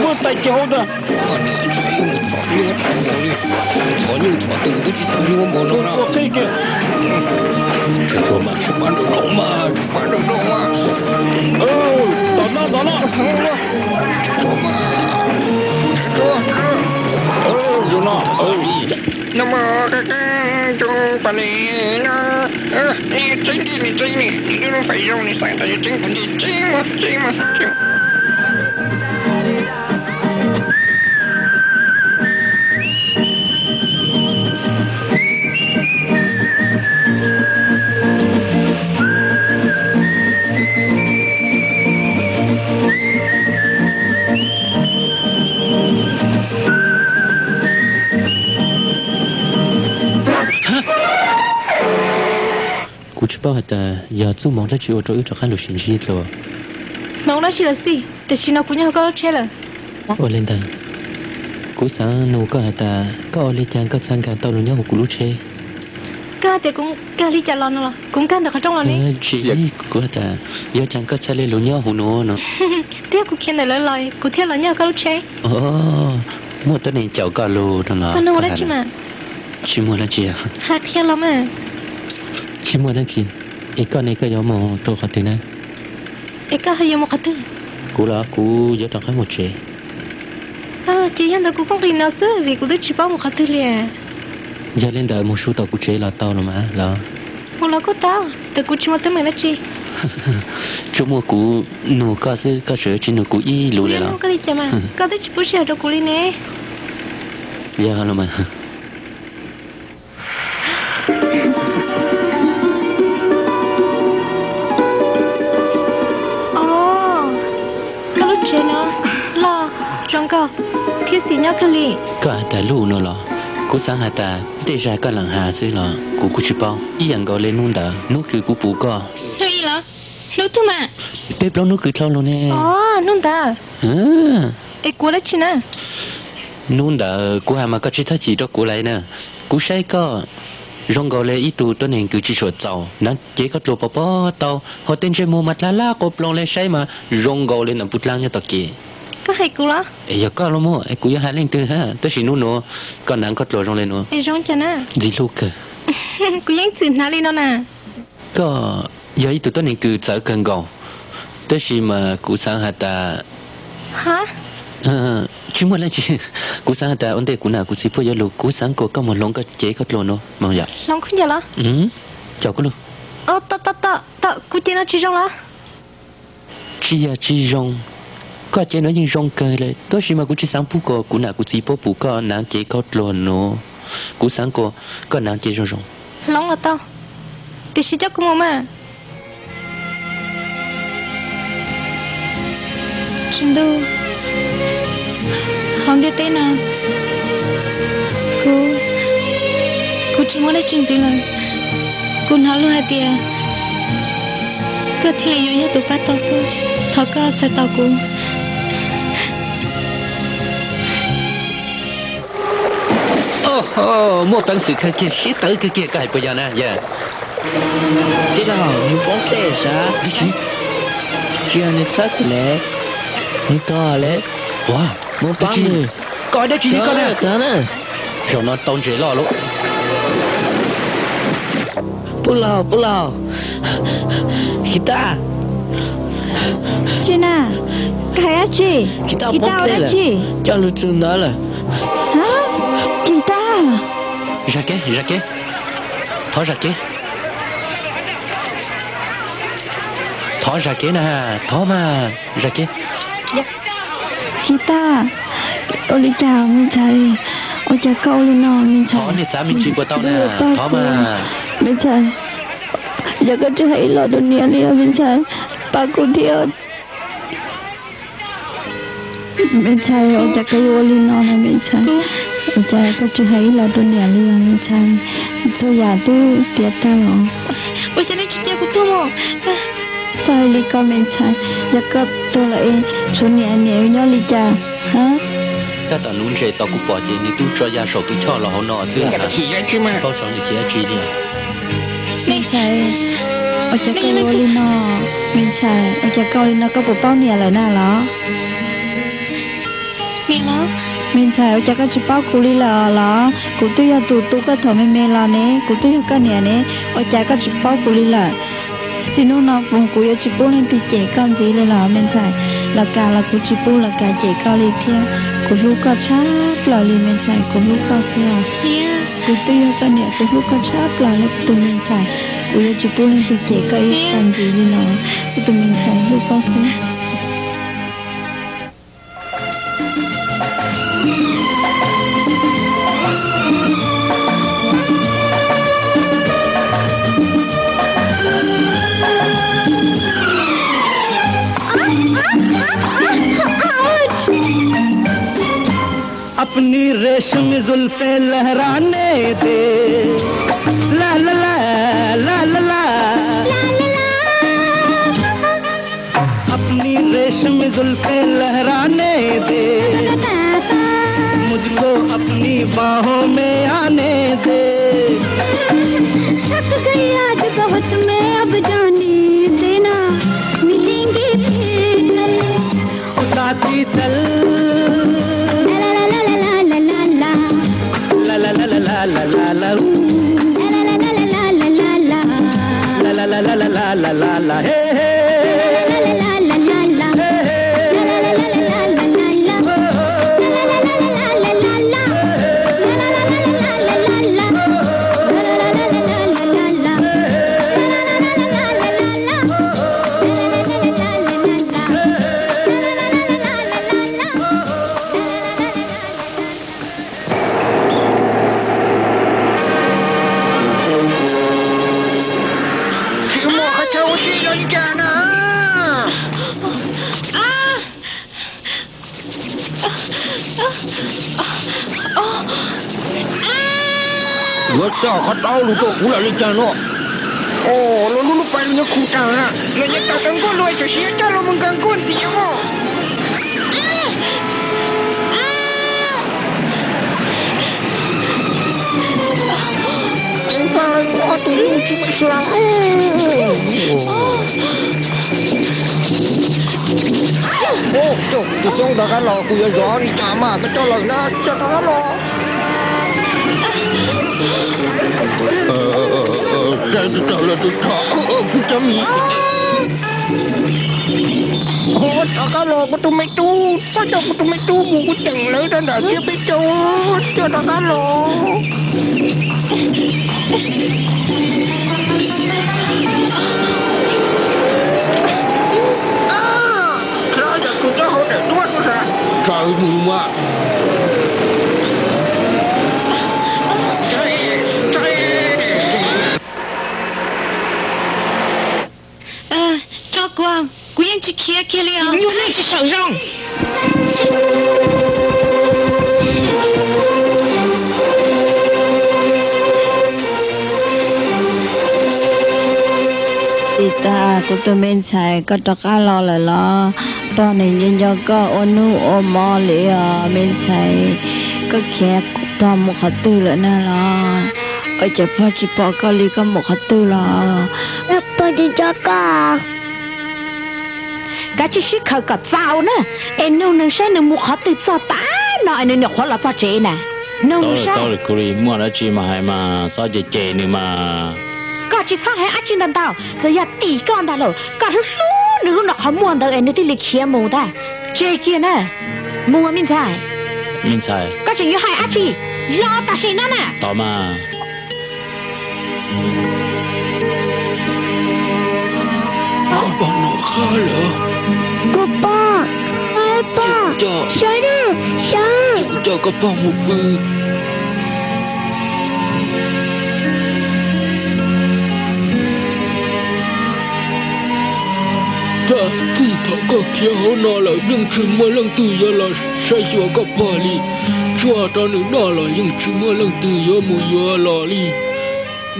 Muab tais ces hauv ntag. Txhom nyuj txhom twm twb tsis txhom nyuj npaum zoo. Tsuag qhib kiag. Tsuag tsuag mas, sib pab nrawm nroos mas, sib pab nrawm nroos mas. Tom no, tom no. Tsuag mas. Tsuag, tsuag. Zoo no. No mas, coob pas ne no. Tseeb tiag ne, tseeb ne, nws lub fais zoo ne, xav tas yuav tseeb kuv nti tseeb mas, tseeb mas. Kuv tsis paub hais tias yog txuj hmoov dab tsi ua rau wb rov qab los sib ntsib dua. Hmoov dab tsi los xij, tam sim no kuv nyob hauv koj lub tsheb lawm. Ua li ntawd, kuv xav nug koj hais tias koj ua li cas koj txhaj nkag tau los nyob hauv kuv lub tsheb? Koj hais tias kuv nkag li cas los no los? Kuv nkag ntawm qhov rooj los ne. Tsis, kuv hais tias yog cas koj txhaj li los nyob hauv nuav no? Thiab kuv khiav ntawm lawv los kuv thiaj los nyob koj lub tsheb. Muaj tuab neeg caum koj lug no los? Koj nug ua dab tsi mas? Tsis muaj dab tsi. Hais qhia los mas. Tsis muaj dab tsi. Es koj ne, koj yuav mus rau qhov twg na? Es koj ho yuav mus qhov twg? Kuv los kuv yuav rov qab mus tsev. Ces yog ntawd kuv pheej nqis no xwb vim kuv twb tsis paub mus qhov twg li. Yog li ntawd mus su tom kuv tsev los tau los mas los? Mus los kuj tau, tab kuv tsis muaj teeb meem dab tsi. Tsuas muaj kuv nug koj xwb, koj tseem tsis nug kuv ib lus li los? Koj li cas mas koj twb tsis pub sij hawm rau kuv li ne. Yog los mas. Koj lub tsev no loj zoo nkauj thiab xim nyob kawg li. Koj hais tas lub no los? Kuv xaav has tas tej zag koj leem has xwb los kuv kuj tsis paub. Ib yaam nkaus le nub ntawd nub kws kuv pum koj. Nub i los? Nub twg mas? Peb plaub nub kws dlhau lug ne. Nub ntawd. Es kuv dab tsi na? Nub ntawd kuv has mas koj tsis txhob chim rau kuv lawm na. Kuv saib koj zoo nkaus le ib tug tuab neeg kws tsis suam txaus, naav cev koj dluag pov pob tau, ho tej ntsej muag mas dlaab lab quas ploos le, saib mas zoo nkaus le nam puj dlaab nyob tom kev. Koj hais kuv los? Yog koj los mas kuv yuav hais leej twg, tab sis nub nuav koj naav koj dluag zoo le nuav. Zoo cas na? Ntxim hlub kawg. Kuv yeej txwm hnav li no na. Koj yog ib tug tuab neeg kws txawv kawg nkaus, tab sis mas kuv xaav has tas, tsis muaj dlaab tsi, kuv xaav has tas ua ntej kuv nam kuv txiv puab yuav lug kuv xaav kom koj moog hloov koj cev koj dluag nuav moog yom. Hloov kuv cev los? Caum kuv lug. Kuv cev no tsis zoo los? Tsis yog tsis zoo, koj cev nuav yeej zoo kawg le, tab sis mas kuv tsis xaav pub kom kuv nam kuv txiv puab pum koj naav cev koj dluag nuav. Kuv xaav kom koj naav cev zoo zoo. Hloov los tau, tiam sis coj kuv mus mas. Tsw ntuj, hauv ntiaj teb no, kuv, kuv tsis muaj dab tsi ntxiv lawm. Kuv hnov luag hais tias koj thiaj li yuav yog tus pab tau xwb. Thov koj txhawj tau kuv. Muaj peev xwm kawg kiag, siab tawv kawg kiag, koj hais puas yog na yawg? Tij laug, nws poob dlej sav. Dab tsi? Tsis yog nws txhob txwm lawm, nws tuag lawm. Ua, mus pab nws. Koj dab tsi li koj na? Zaum no tau ntses loj lauj. Pub laug, pub laug. Kiv tag. Tsi na? Koj hais dab tsi? Kiv tag poob dlej lawm. Coj lug txug ntawd lawm. Kiv tag. Zam kev, zam kev. Thov zam kev. Thov zam kev na, thov mas zam kev. Kiv tag. Ua li cas me ntxhais? Ua cas koj ua li no me ntxhais? Thov niag txav me ntsis puas tau na, thov mas. Me ntxhais, yog koj tsis hais ib los rau niam li os me ntxhais, pab kuv thiab. Me ntxhais, ua cas koj yuav ua li no na me ntxhais? Ua cas koj tsis hais ib los rau niam li os me ntxhais? Txhua yam twb tiav tag los. Ua cas nej tsis cia kuv tuag mus? Txhob hais li koj me ntxhais, yog koj tuag lawm es tshuav niam, niam yuav nyob li cas? Tab tom nuv ntses tos kuv pom ces nws twb tso ya saum tus choj los hauv no xwb. Tsis paub xyov nws chim dab tsi li. Me ntxhais, ua cas koj ua li no? Me ntxhais, ua cas koj ua li no, koj puas paub niam lawm na los? Me ntxhais, ua cas koj tsis paub kuv li lawm los? Kuv twb yog tus tu koj thaum me me los ne, kuv twb yog koj niam ne, ua cas koj tsis paub kuv li lawm? Txij hnub no mus kuv yuav tsis pub leej twg cem koj ntxiv li los me ntxhais. Los kag los kuv tsis pub los kag cem koj li thiab. Kuv hlub koj tshaj plaws li me ntxhais, kuv hlub koj xwb os. Kuv twb yog koj niam, kuv hlub koj tshaj plaws li kuv tus me ntxhais. Kuv yuav tsis pub leej twg cem koj ib qho ntxiv li los, kuv tus me ntxhais hlub koj xwb. اپنی ریشمی زلفیں لہرانے دے، لا لا لا، لا لا لا۔ اپنی ریشمی زلفیں لہرانے دے، مجھ کو اپنی باہوں میں آنے دے۔ تھک گئی آج بہت میں، اب جانے دینا، ملیں گے پھر کل۔ او ساتھی چل۔ لا لا لا لا لا لا لا۔ لا لا لا لا لا لا لا لا۔ لا لا لا لا لا لا لا لا۔ لا لا لا لا لا لا لا۔ ہے ہے۔ لا لا لا لا لا لا۔ ہے ہے۔ لا لا لا لا لا لا لا۔ Tsis muaj qhov chaw ua si los li cas na. Yuav coj qhov taub lug tuaj kuv lawm li cas no? Os, luag lub lub pais luag nyob khu taag na, luag nyob tau kawg nkuaj, luag tam sim yuav coj luag mus kawg nkuaj ntxiv os. Ceev faj lawv kuv ob tug nyuj tsis muaj ib sab. Coj kuv tus xyoob rov qab los, kuv yuav zov li cas mas koj coj lawm na, coj rov qab los. Saib tau los tus tso, kuv cov mis. Ho rov qab los kuv tus me tub, txhob coj kuv tus me tub mus, kuv teem lawv rau nram tsiab peb caug, coj rov qab los. Tsaws mus mas. Tso kuv, kuv yeej tsis khiav kiag li os. Nyuj neeg tsis sawm zoo. Tsis tas kuv tus me ntxhais, koj rov qab los lawm los? Pog neeg nco nco koj ua nub ua mo li os me ntxhais. Koj khiav Pog mus qhov twg lawm na los? Ua cas pog tsis pom koj li, koj mus qhov twg los? Pog tsis nco koj. Kav tsij sib khaws kom txaus na, es nug nws saib nws mus qhov twg txog tav no es nws nyuam qhuav los txog tsev na. Nug nws saib. Muaj dab tsi mas hais mas, txhob cem cem nws mas. Koj tsis txhob hais dab tsi ntau ntau, txawm yog tim koj ntag lauj, koj hlub hlub nws lub no qhov muag ntawd es nws thiaj li khiav mus ntag. Tseg kiag na. Mus me ntxhais. Me ntxhais, koj tseem yuav hais dab tsi? Los tam sim no na. Tos mas. Pog, kuv pog, pog, sawv na, sawv. Kuv coj koj pog mus pw. Txij thaum koj khiav hauv no lawm yeej tsis muaj leej twg yuav los saib xyuas koj pog li. Tsuas rau nws noj los yeej tsis muaj leej twg yuav mus yuav los li.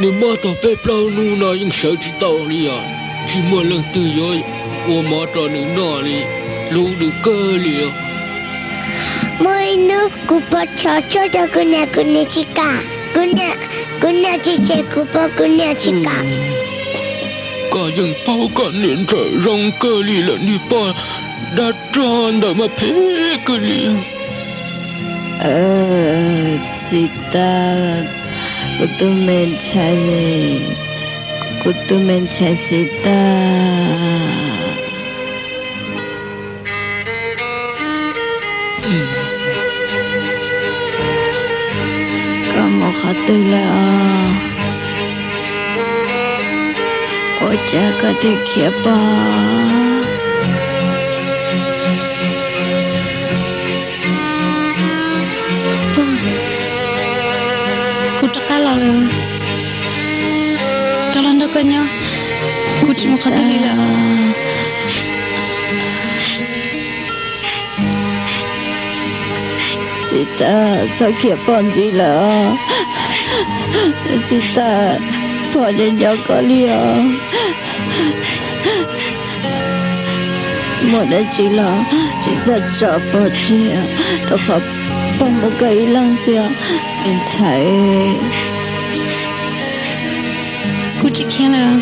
Nws mob tau peb plaub hnub no yeej sawv tsis tau li os. Tsis muaj leej twg yuav ua mov rau nws noj li, hlub nws kawg li. Muaj ib hnub kuv pog tso tshuaj rau kuv niam, kuv niam tsis kam. Kuv niam tsis cem kuv pog, kuv niam tsis kam. Koj yeej paub koj niam ntxawm zoo kawg li lawm, niag poj dab rog ntawm mas phem kawg li. Xis tas, kuv tus me ntxhais, kuv tus me ntxhais xis tas. Koj mus qhov twg lawm os? Ua cas koj thiaj khiav pog? Kuv rov qab los lawm. Rov los nrog koj nyob, kuv tsis mus qhov twg li lawm. Xis tas, txhob khiav pog ntxiv lawm. Xis tas, pog nco nco koj li os. Muaj dab tsi los tsis txhob tso pog tseg, rau qhov pog muaj koj ib leeg xwb, me ntxhais. Kuv tsis khiav lawm,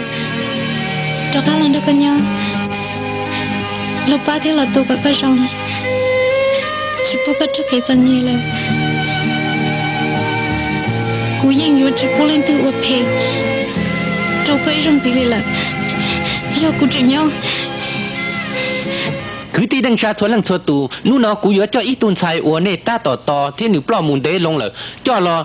rov qab los nrog koj nyob. Los pab thiab los tu kom koj zoo, tsis pub koj raug kev txom nyem lawm. Kuv yeej yuav tsis pub leej twg ua phem rau koj ib zaug ntxiv li lawm. Yog kuv tseem nyob. Kwv tij neej tsa txhua leej txhua tus, hnub no kuv yuav coj ib tug ntxhais uas nej tab tom tos thiab nws ploj mus ntev loo lawm coj los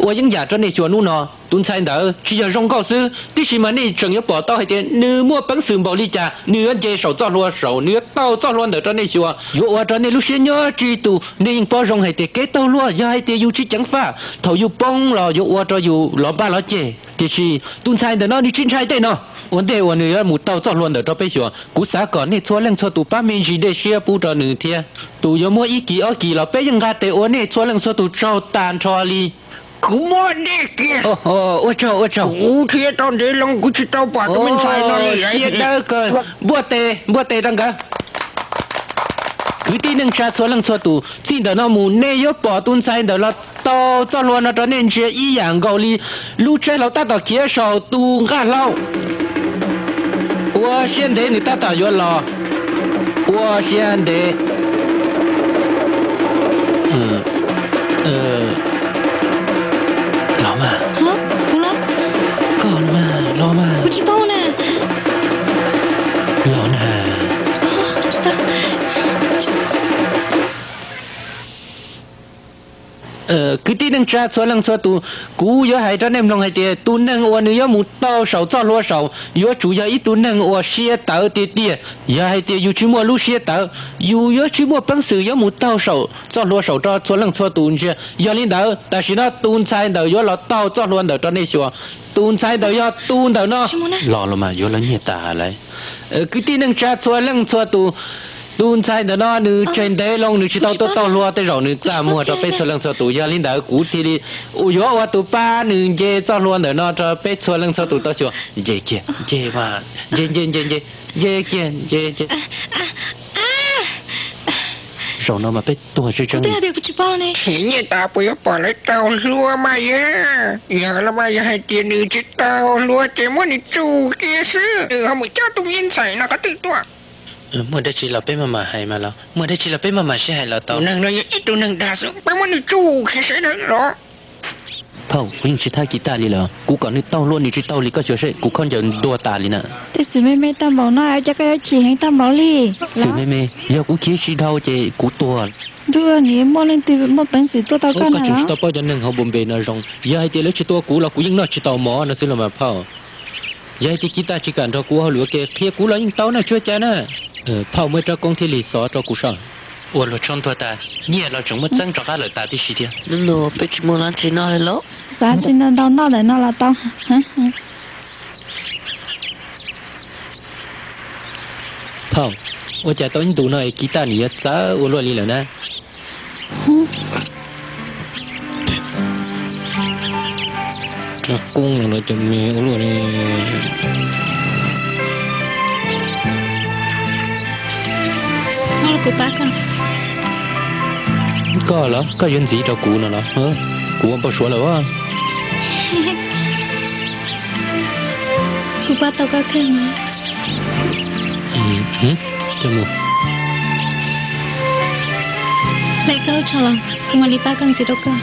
ua yeeb yam rau nej xyuas hnub no. Tus ntxhais ntawd tsis yog zoo nkauj xwb, tiam sis mas nej tseem yuav pom tau hais tias nws muaj peev xwm npaum li cas, nws yuav nce saum txoj hlua saud, nws yuav tau txoj hlua ntawd rau nej xyuas. Yuav ua rau nej lub siab nyob tsib tus. Nej yeej paub zoo hais tias kev taug hlua yog hais tias yus tsis ceev faj, thaum yus poob los yuav ua rau yus los npaj los ceg. Tiam sis tus ntxhais ntawm no nws tsis ntshai tej no. Ua ntej uas nws yuav mus tau txoj hlua ntawd rau peb xyuas, kuv xav kom nej txhua leej txhua tus pab me ntsis ncej siab pub rau nws thiab. Tus yuav muab ib kis ob kis los peb yeej nqa tes ua nej txhua leej txhua tus tsaug tag nrho li. Kuv muab dej kiag. Ua tsaug, ua tsaug. Kuv khiav tau ntev loo kuv tsis tau pom tus me ntxhais no li. Siab dawb kawg. Npuaj tes, npuaj tes rau nkawd. Kwv tij neej tsa txhua leej txhua tus, txij ntawm no mus nej yuav pom tus ntxhais ntawm los tau txoj hlua no rau nej ntsia ib yam nkaus li lub tsheb hlau tab tom khiav saum tus nqaj hlau. Ua siab ntev, nws tab tom yuav los. Ua siab ntev. Los mas. Kuv los? Koj los mas, los mas. Kuv tsis paub na. Los na. Kwv tij neej tsa txhua leej txhua tus, kuv yuav hais rau nej mloog hais tias tus neeg uas nws yuav mus tau saum txoj hlua saum yuav tsum yog ib tug neeg uas siab tawv tiag tiag. Yog hais tias yus tsis muaj lub siab tawv, yus yuav tsis muaj peev xwm yuav mus taug saum txoj hlua saum rau txhua leej txhua tus ntsia. Yog li ntawd tam sim no tus ntxhais ntawd yuav los taug txoj hlua ntawd rau nej xyuas. Tus ntxhais ntawd yog tus ntawm no. Los los mas, yuav lawv nyiag tas lawm. Kwv tij neej tsa txhua leej txhua tus, tus ntxhais ntawm no nws tseg ntev loo nws tsis tau tuaj taug hlua, tej zaum nws txaj muag rau peb txhua leej txhua tus. Yog li ntawd kuv thiaj li yuav ua tus pab nws nce txoj hlua ntawm no rau peb txhua leej txhua tus tau xyuas. Nce kiag, nce mas, nce nce nce nce, nce kiag, nce nce. Zaum no mas peb tuag tseeb tseeb. Kuv twb hais tias kuv tsis paub ne. Nyiaj tas puas yuav pom lawv tau hlua mas yog, yog los mas yog hais tias nws tsis tau hlua ces muab nws tsuj kiag xwb, nws ho mus coj tus me ntxhais no qhov twg tuaj. Muaj dab tsi los peb maj mam hais mas los, muaj dab tsi los peb maj mam sib hais los tau. Tus neeg no yog ib tug neeg dag xwb, peb muab nws tsuj kiag seb los. Phauj, kuv yeej tsis thab Kiv Taj li lawm, kuv kom nws tau hlua nws tsis tau li, koj xyuas seb kuv khaub ncaws ntuag tas li na. Tej xwm me me tag npaum no cas koj yuav chim heev tag npaum li. Xwm me me, yog kuv chim tsis dhau ces kuv tuag. Ntuj, nws muaj leej twg muaj peev xwm tua tau koj na? Koj tseem tsis tau paub cov neeg hauv Npoo Npe no zoo, yog hais tias lawv tsis tua kuv los kuv yeej noj tsis tau mov no xwb los mas phauj. Yog hais tias Kiv Taj tsis kam nrog kuv ua hauj lwm ua ke qhia kuv los yeej tau na, tsis ua cas na. Phauj, muaj ib rab koob thiab lig xov rau kuv soj. Ua luag tshaub ntuag tas, nyiaj los tseem muaj txeeb rov qab lawm tas tib si thiab. Nub nua peb tsis muaj dab tsi noj li los? Xav tsis ntau ntau noj ntawm no los tau. Phauj, ua cas tau ib ntus no es Kiv Taj nws yuav txawv ua luaj li lawm na? Rab koob no los cov me ua luaj li. Koj los koj yuav ntxiv rau kuv no los? Kuv ua npau suav lawm as. Kuv pab tau koj kawg mas. Hlais koj lub tsho los kuv mam li pab koj ntxiv rau koj.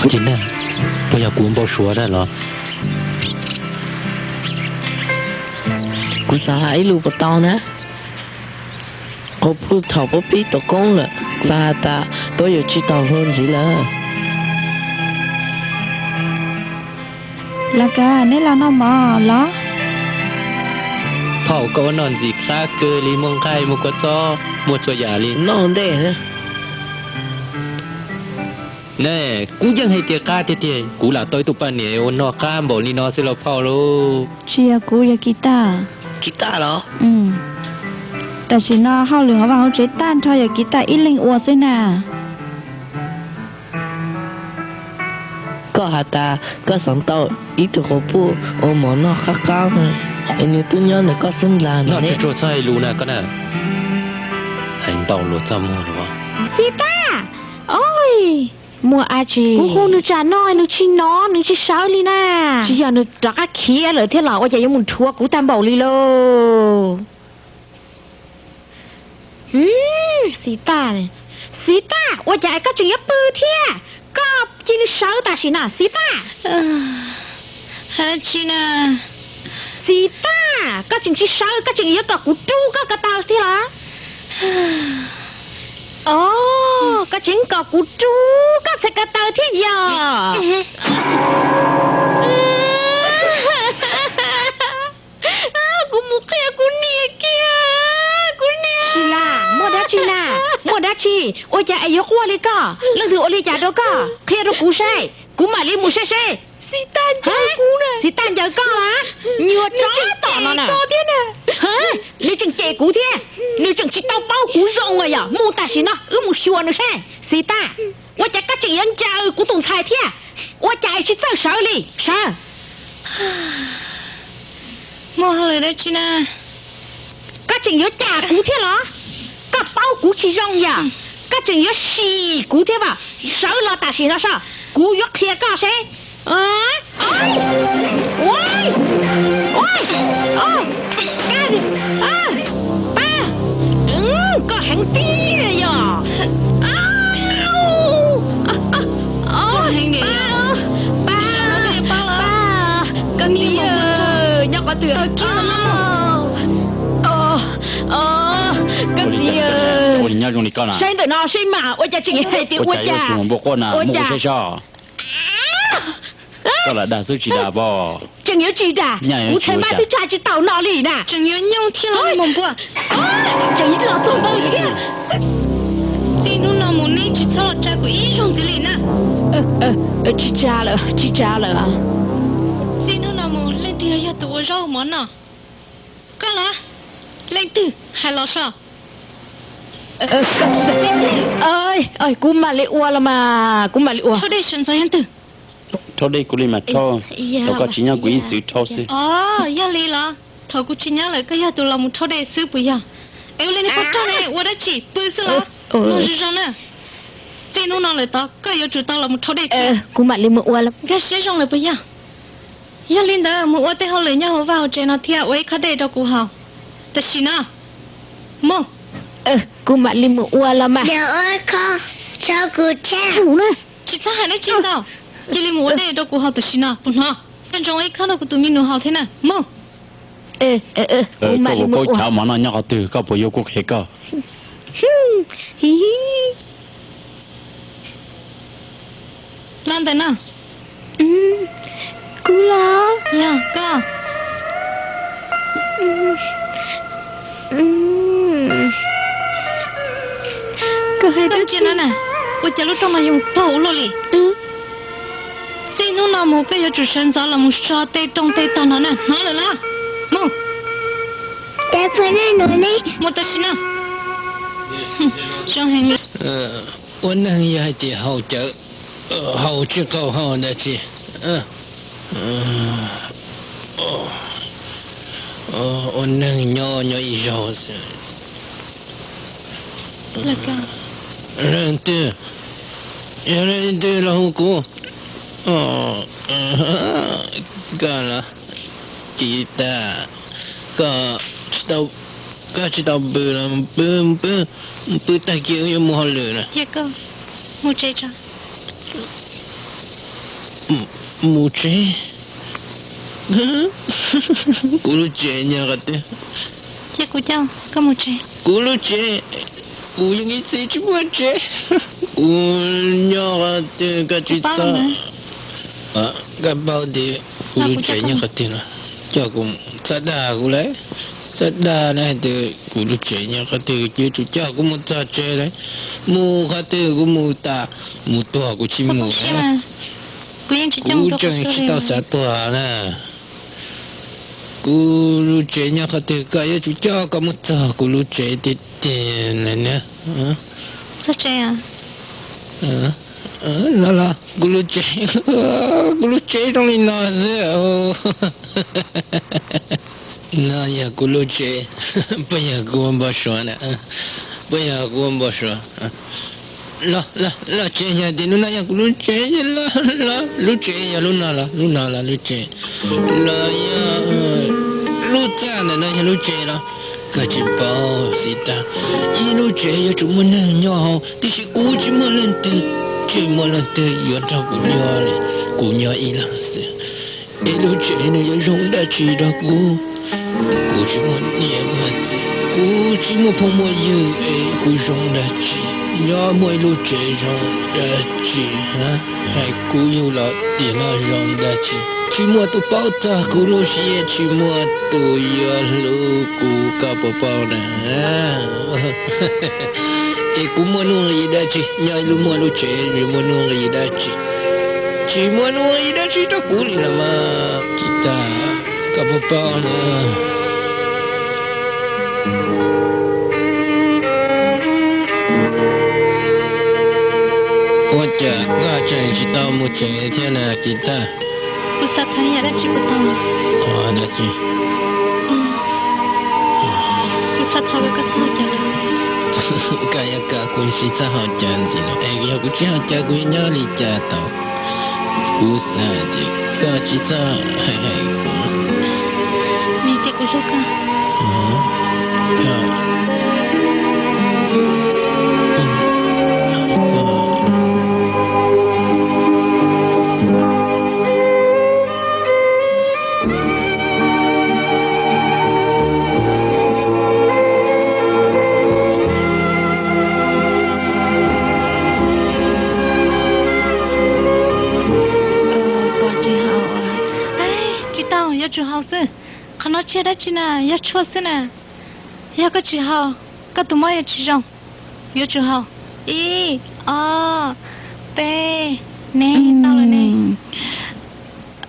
Ces na, puas yog kuv npau suav dab los? Kuv xav hais ib lus puas tau na? Qhov puj thaum puab pib tus koob lawm, xav has tas puab yuav tsis tau hlua ntxiv lawm. Los kawg, neb los noj mov los? Phauj, koj ua noj ntxim qab kawg li, muaj nqaij muaj kua txob muaj txhua yam li. Noj ntej. Ne, kuv yeej hais tias qab tiag tiag, kuv lam tau ib tug poj niam uas noj qab npaum li no xwb los phauj lauj. Tsis yog kuv, yog Kiv Taj. Kiv Taj los? Tam sim no hauj lwm hauv vaj hauv tsev tag nrho yog Kiv Taj ib leeg ua xwb na. Koj has tas koj xav tau ib tug quas puj ua mov noj qab qab, es nws twb nyob ntawm koj xub ntiag no. Noj tsuag tsuag txhob hais lus na koj na. Hais ntau luag txaj muag luag. Xis Taj, oj, muaj dab tsi? Kuv hu nws tsam no nws tsis hnov, nws tsis sawv li na. Tsis yog nws rov qab khiav lawm thiab los ua cas yuav mus dhuav kuv tag npaum li lauj? Xis Taj, Xis Taj, ua cas koj tseem yuav pw thiab? Koj cia li sawv tam sim no Xis Taj. Hais dab tsi na? Xis Taj, koj tseem tsis sawv, koj tseem yuav kom kuv rub koj ko taw thiab los? Os, koj tseem kom kuv rub koj txhais ko taw thiab yog? Kuv mus qhia kuv niam kiag, kuv niam. Tsis la, muaj dab tsi na? Muaj dab tsi? Ua cas es yuav quaj li koj? Leej twg ua li cas rau koj? Qhia rau kuv saib, kuv mam li mus saib seb. Xis Taj ncaws kuv na. Xis Taj ncaws koj los? Nyuag tsov tom no na. Nws tseem cem kuv thiab, nws tseem tsis tau paub kuv zoo os. Yog mus tam sim no wb mus xyuas nws saib. Xis Taj, ua cas koj tseem yuav ncaws kuv tus ntxhais thiab? Ua cas es tsis txawj sawv li? Sawv. Muaj hauj lwm dab tsi na? Koj tseem yuav cam kuv thiab los? Koj paub kuv tsis zoo yog? Koj tseem yuav sim kuv thiab as? Sawv los tam sim no soj, kuv yuav qhia koj seb. Pab, koj heev tiag yog. Pab, koj niam, nyob qhov twg? Koj txiv, saib ntawm no seb mas ua cas tseem hais tias ua cas. Koj lam dag xwb tsis dag pom. Tseem yuav tsis dag, kuv txhais maj twb tsa tsis tau no li na. Tseem yuav nyooj thiab los npua. Tseem los txog ntawd thiab. Txij hnub no mus neb tsis txhob los tsa kuv ib zaug ntxiv li na. Tsis tsa lawm, tsis tsa lawm. Txij hnub no mus leej twg yog tus ua zaub ua mov noj? Koj los? Leej twg hais los so? Kuv mam li ua los mas, kuv mam li ua. Rhaub dej sawv ntxov yog twg? Rhaub dej kuv li mas rhaub, thaum koj tsis nyob kuv ib txwm rhaub xwb. Os, yog li los thaum kuv tsis nyob lawm koj yog tus los mus rhaub dej xwb puas yog? Es ua li nej pog rog ne ua dab tsi pw xwb los? Mloog zoo zoo na, txij hnub no lawm tod koj yuav tsum tau los mus rhaub dej thiab. Kuv mam li mus ua. Nkag siab zoo lawm puas yog? Yog li ntawd mus ua tej hauj lwm nyob hauv vaj hauv tsev no thiab ua ib khob dej rau kuv haus tam sim no. Mus. Kuv mam li mus ua los mas. Tsis txhob hais dab tsi ntau, cia li mus ua dej rau kuv haus tam sim no puas hnov? Koj ntsoov ua ib khob rau kuv tus me nus haus thiab na. Mus. Koj puas paub chav mov no nyob qhov twg, koj puas yuav kuv qhia koj? Los ntawm no. Kuv los? Yog koj. Koj ntsia no na, ua cas lub rooj no yuav paug ua luaj li? Txij hnub no mus koj yuav tsum sawv ntxov los mus so tej rooj tej tog no na, hnov lawm los? Mus. Mus tam sim no. Ua neeg yog hais tias haus cawv, haus tsis qaug hau dab tsi. Ua neeg nyob nyob ib zaug xwb. Leej twg, yog leej twg los hu kuv. Koj los, Kiv Tag, koj tsis tau pw los pw, pw, pw tag kis yuav mus hauj lwm na. Mus tsev. Kuv lub tsev nyob qhov twg? Kuv lub tsev, kuv yeej ib txwm tsis muaj tsev. Kuv nyob qhov twg koj tsis txhob, koj paub tias kuv lub tsev nyob qhov twg los? Coj kuv, txhob dag kuv lawm, txhob dag na, hais tias kuv lub tsev nyob qhov twg, yuav tsum coj kuv mus txog tsev lawm. Mus qhov twg kuv mus tas, mus tuag kuv tsis mus. Kuv tseem tsis tau xav tuag na. Kuv lub tsev nyob qhov twg, koj yuav tsum coj koj mus txog kuv lub tsev tiag tiag na. Los los, kuv lub tsev, kuv lub tsev zoo li no xwb. No yog kuv lub tsev, puas yog kuv ua npau suav na? Puas yog kuv ua npau suav? Los, los tsev, yog tias lub no yog kuv lub tsev, los, los lub tsev yog lub no los? Lub no los lub tsev los yog lub txaj ntawm no yog lub tsev los? Koj tsis paub xwb tag. Ib lub tsev yuav tsum muaj neeg nyob hauv, tiam sis kuv tsis muaj leej twg, tsis muaj leej twg yuav nrog kuv nyob li, kuv nyob ib leeg xwb. Es lub tsev no yuav zoo dab tsi rau kuv? Kuv tsis muaj niam muaj txiv, kuv tsis muaj phooj muaj ywg, es kuv zoo dab tsi? Nyob muaj ib lub tsev zoo dab tsi? Hais kuv yug los tiam no zoo dab tsi? Tsis muaj tus paub txog kuv lub siab, tsis muaj tus yuav hlub kuv, koj puas paub na? Es kuv muaj nuj nqis dab tsi? Nyob ib lub, muaj lub tsev yuav muaj nuj nqis dab tsi? Tsis muaj nuj nqis dab tsi rau kuv li los mas, Kiv Tag, koj puas paub na? Ua cas koj tseem tsis tau mus tsev thiab na Kiv Tag? Kuv xav tham yam dab tsi puas tau? Tham dab tsi? Kuv xav tham kom koj txhob haus cawv. Koj yuav kom kuv tsis txhob haus cawv ntxiv no es yog kuv tsis haus cawv kuv yuav nyob li cas tau? Kuv xav tias koj tsis txhob hais hais kuv. Nws tias kuv hlub koj. Tsis tau, yuav tsum haus xwb. Qhov no tsis yog dab tsi na, yog tshuaj xwb na. Yog koj tsis haus, koj tus mob yuav tsis zoo. Yuav tsum haus. Ib, ob, peb, ne, tau lawm ne.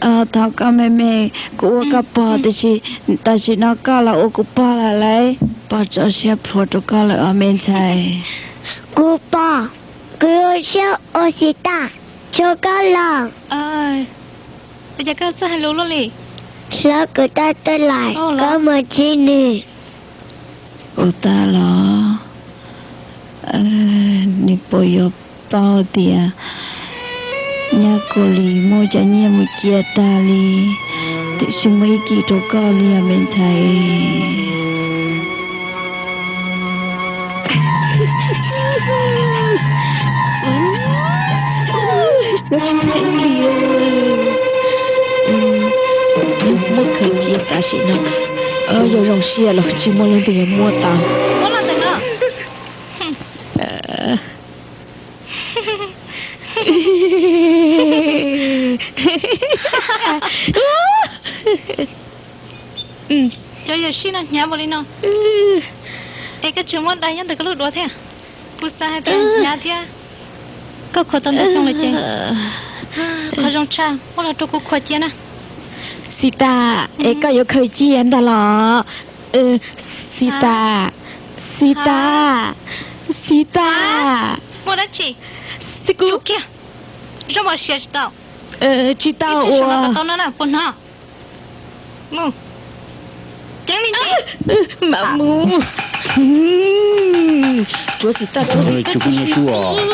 Thov koj me me, kuv ua koj pog, tiam sis tam sim no koj los ua kuv pog lawm lauj. Pog tso siab plhuav rau koj lawm os me ntxhais. Kuv pog, kuv zoo siab ua Xis Tas, tso koj los. Ua cas koj txawj hais lus luaj li? Hlob kuv tab twb lais, koj mus ntsib nws. Ua tag los, nws puas yuav paub tias nyab Kaus Lim muab cov nyiaj mus cia tag li, twb tsis muaj ib kis rau koj li os me ntxhais. Muab khaws cia tam sim no, yog zoo siab los tsis muaj leej twg yuav muab tau. Cov yawm sij no hnyav npaum li no, es koj tseem muab dai nyob ntawm koj lub duav thiab. Kuv xav hais tias hnyav thiab, koj khuam tau ntau xyoo lawm ces qhov zoo tshaj muab los rau kuv khuam cia na. Xis Tas, es koj yuav khaws cia ntag los? Xis Tas, Xis Tas, Xis Tas. Muaj dab tsi? Kuv kiag, zoo mas sia tsis tau. Tsis tau ua. Tau no na, puas hnov? Mus, ceev li ntawd. Mam mus. Tsuav Xis Tas, tsuav Xis Tas, tsuav Xis Tas.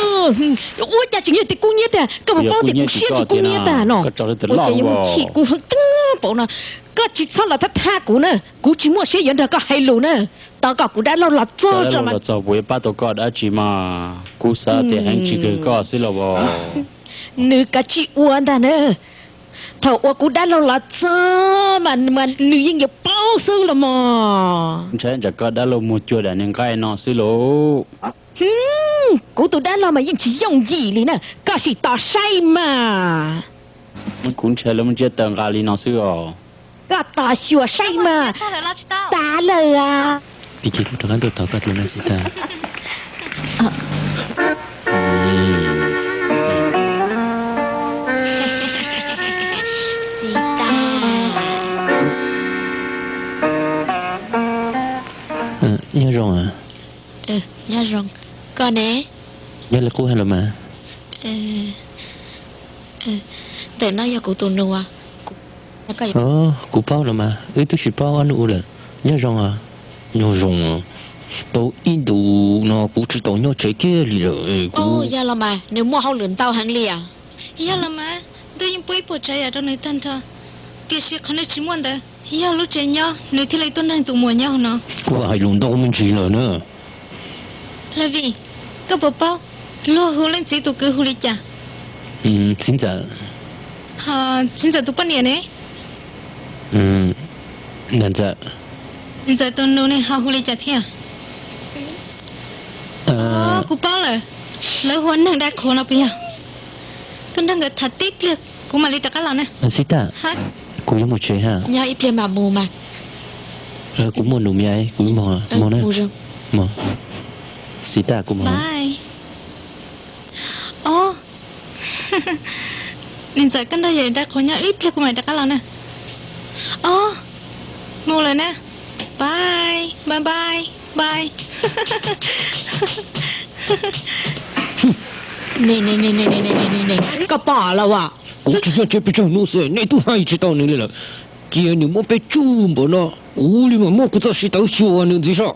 Ua cas tseem yog tias kub hnyiab tiag? Koj puas paub tias kuv siab ntsws kub hnyiab tag no? Ua cas yuav muaj chim kuv heev tag npaum no? Koj tsis txhob los thab thab kuv na, kuv tsis muaj siab yuav nrog koj hais lus na. Tos kom kuv dab laug los txog tso mas. Los txog puas yuav pab tau koj dab tsi mas? Kuv xav tias heev tsis kawg koj xwb los as. Nws kav tsij ua ntag na. Thaum uas kuv dab laug los txog mas nws yeej yuav paub xwb los mas. Ntshai tsam koj dab laug muag cuag daim niag nqaij no xwb lauj. Kuv tus dab laug mas yeej tsis yooj yim li na, koj sim tos saib mas. Kuv ntshai lawv muab ntsiab taw nqa li no xwb os. Koj tos xyuas saib mas. Tas lawm as. Pig, kuv rov qab tuaj tos koj tiag no Xis Tas. Xis Tas. Nyob zoo. Nyob zoo. Koj ne? Nyob li qub hab los mas. Ntawm no yog kuv tus nus. Kuv paub los mas, wb twb tsis paub ob nus ua lawm. Nyob zoo os. Nyob zoo. Tau ib ntus no kuv tsis tau nyob tsev kiag li lawm. Yog los mas, nws muaj hauj lwm ntau heev li as. Yog los mas, ntuj yeej pub ib puas tsav yam rau nws tag nrho, tiam sis qhov nws tsis muaj ntawd yog lub tsev nyob, nws thiaj li tuaj nrog tus muam nyob hauv no. Kuv hais lus ntau me ntsis lawm na. Levis, koj puas paub luag hu leej txiv tus kwv hu li cas? Txiv ntxawm. Ho txiv ntxawm tus poj niam ne? Ntxawm. Ntxawm tus nus ne ho hu li cas thiab? Kuv paub lawm, lawv hu ua neeg dai qhuav no puas yog? Koj nrog nkawd tham tib pliag kuv mam li rov qab los na. Xis Tas, kuv yuav mus tsev hab. Nyob ib pliag mam mus mas. Kuv muaj nus me, kuv mus, mus na. Xis Tas, kuv mus. Os, niam ntxawm, koj nrog yawm dai qhuav nyob ib pliag kuv mam rov qab los na. Os, mus lawm na. Bye, bye, bye, bye. Koj pom lawm as, kuv tsis nyob tsev pes tsawg hnub xwb, nej twb hais tsis tau nws li lawm. Cia nws muab peb tsuj npaum no, kuv li mas muab kuv txoj siv tawv xyuas nws ntxiv saib,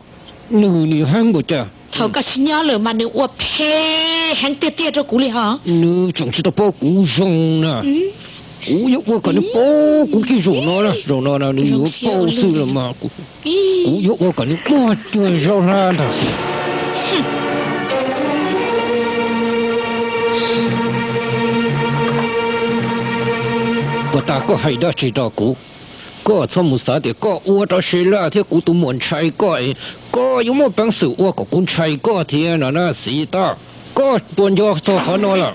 nws nim heev npaum cas. Thaum koj tsis nyob lawm mas nws ua phem heev tiag tiag rau kuv li hos. Nws tseem tsis tau paub kuv zoo na. Kuv yuav ua kom nws paub kuv kiag zaum no na, zaum no na nws yuav paub xwb los mas. Kuv yuav ua kom nws muaj cuag zaub hlab ntag. Puas tas koj hais dab tsi rau kuv? Koj txhob mus xav tias koj ua rau Sela thiab kuv tus muam ntshai koj es koj yuav muaj peev xwm ua kom kuv ntshai koj thiab no na Xis Tas. Koj puas nco txog qhov no lawm?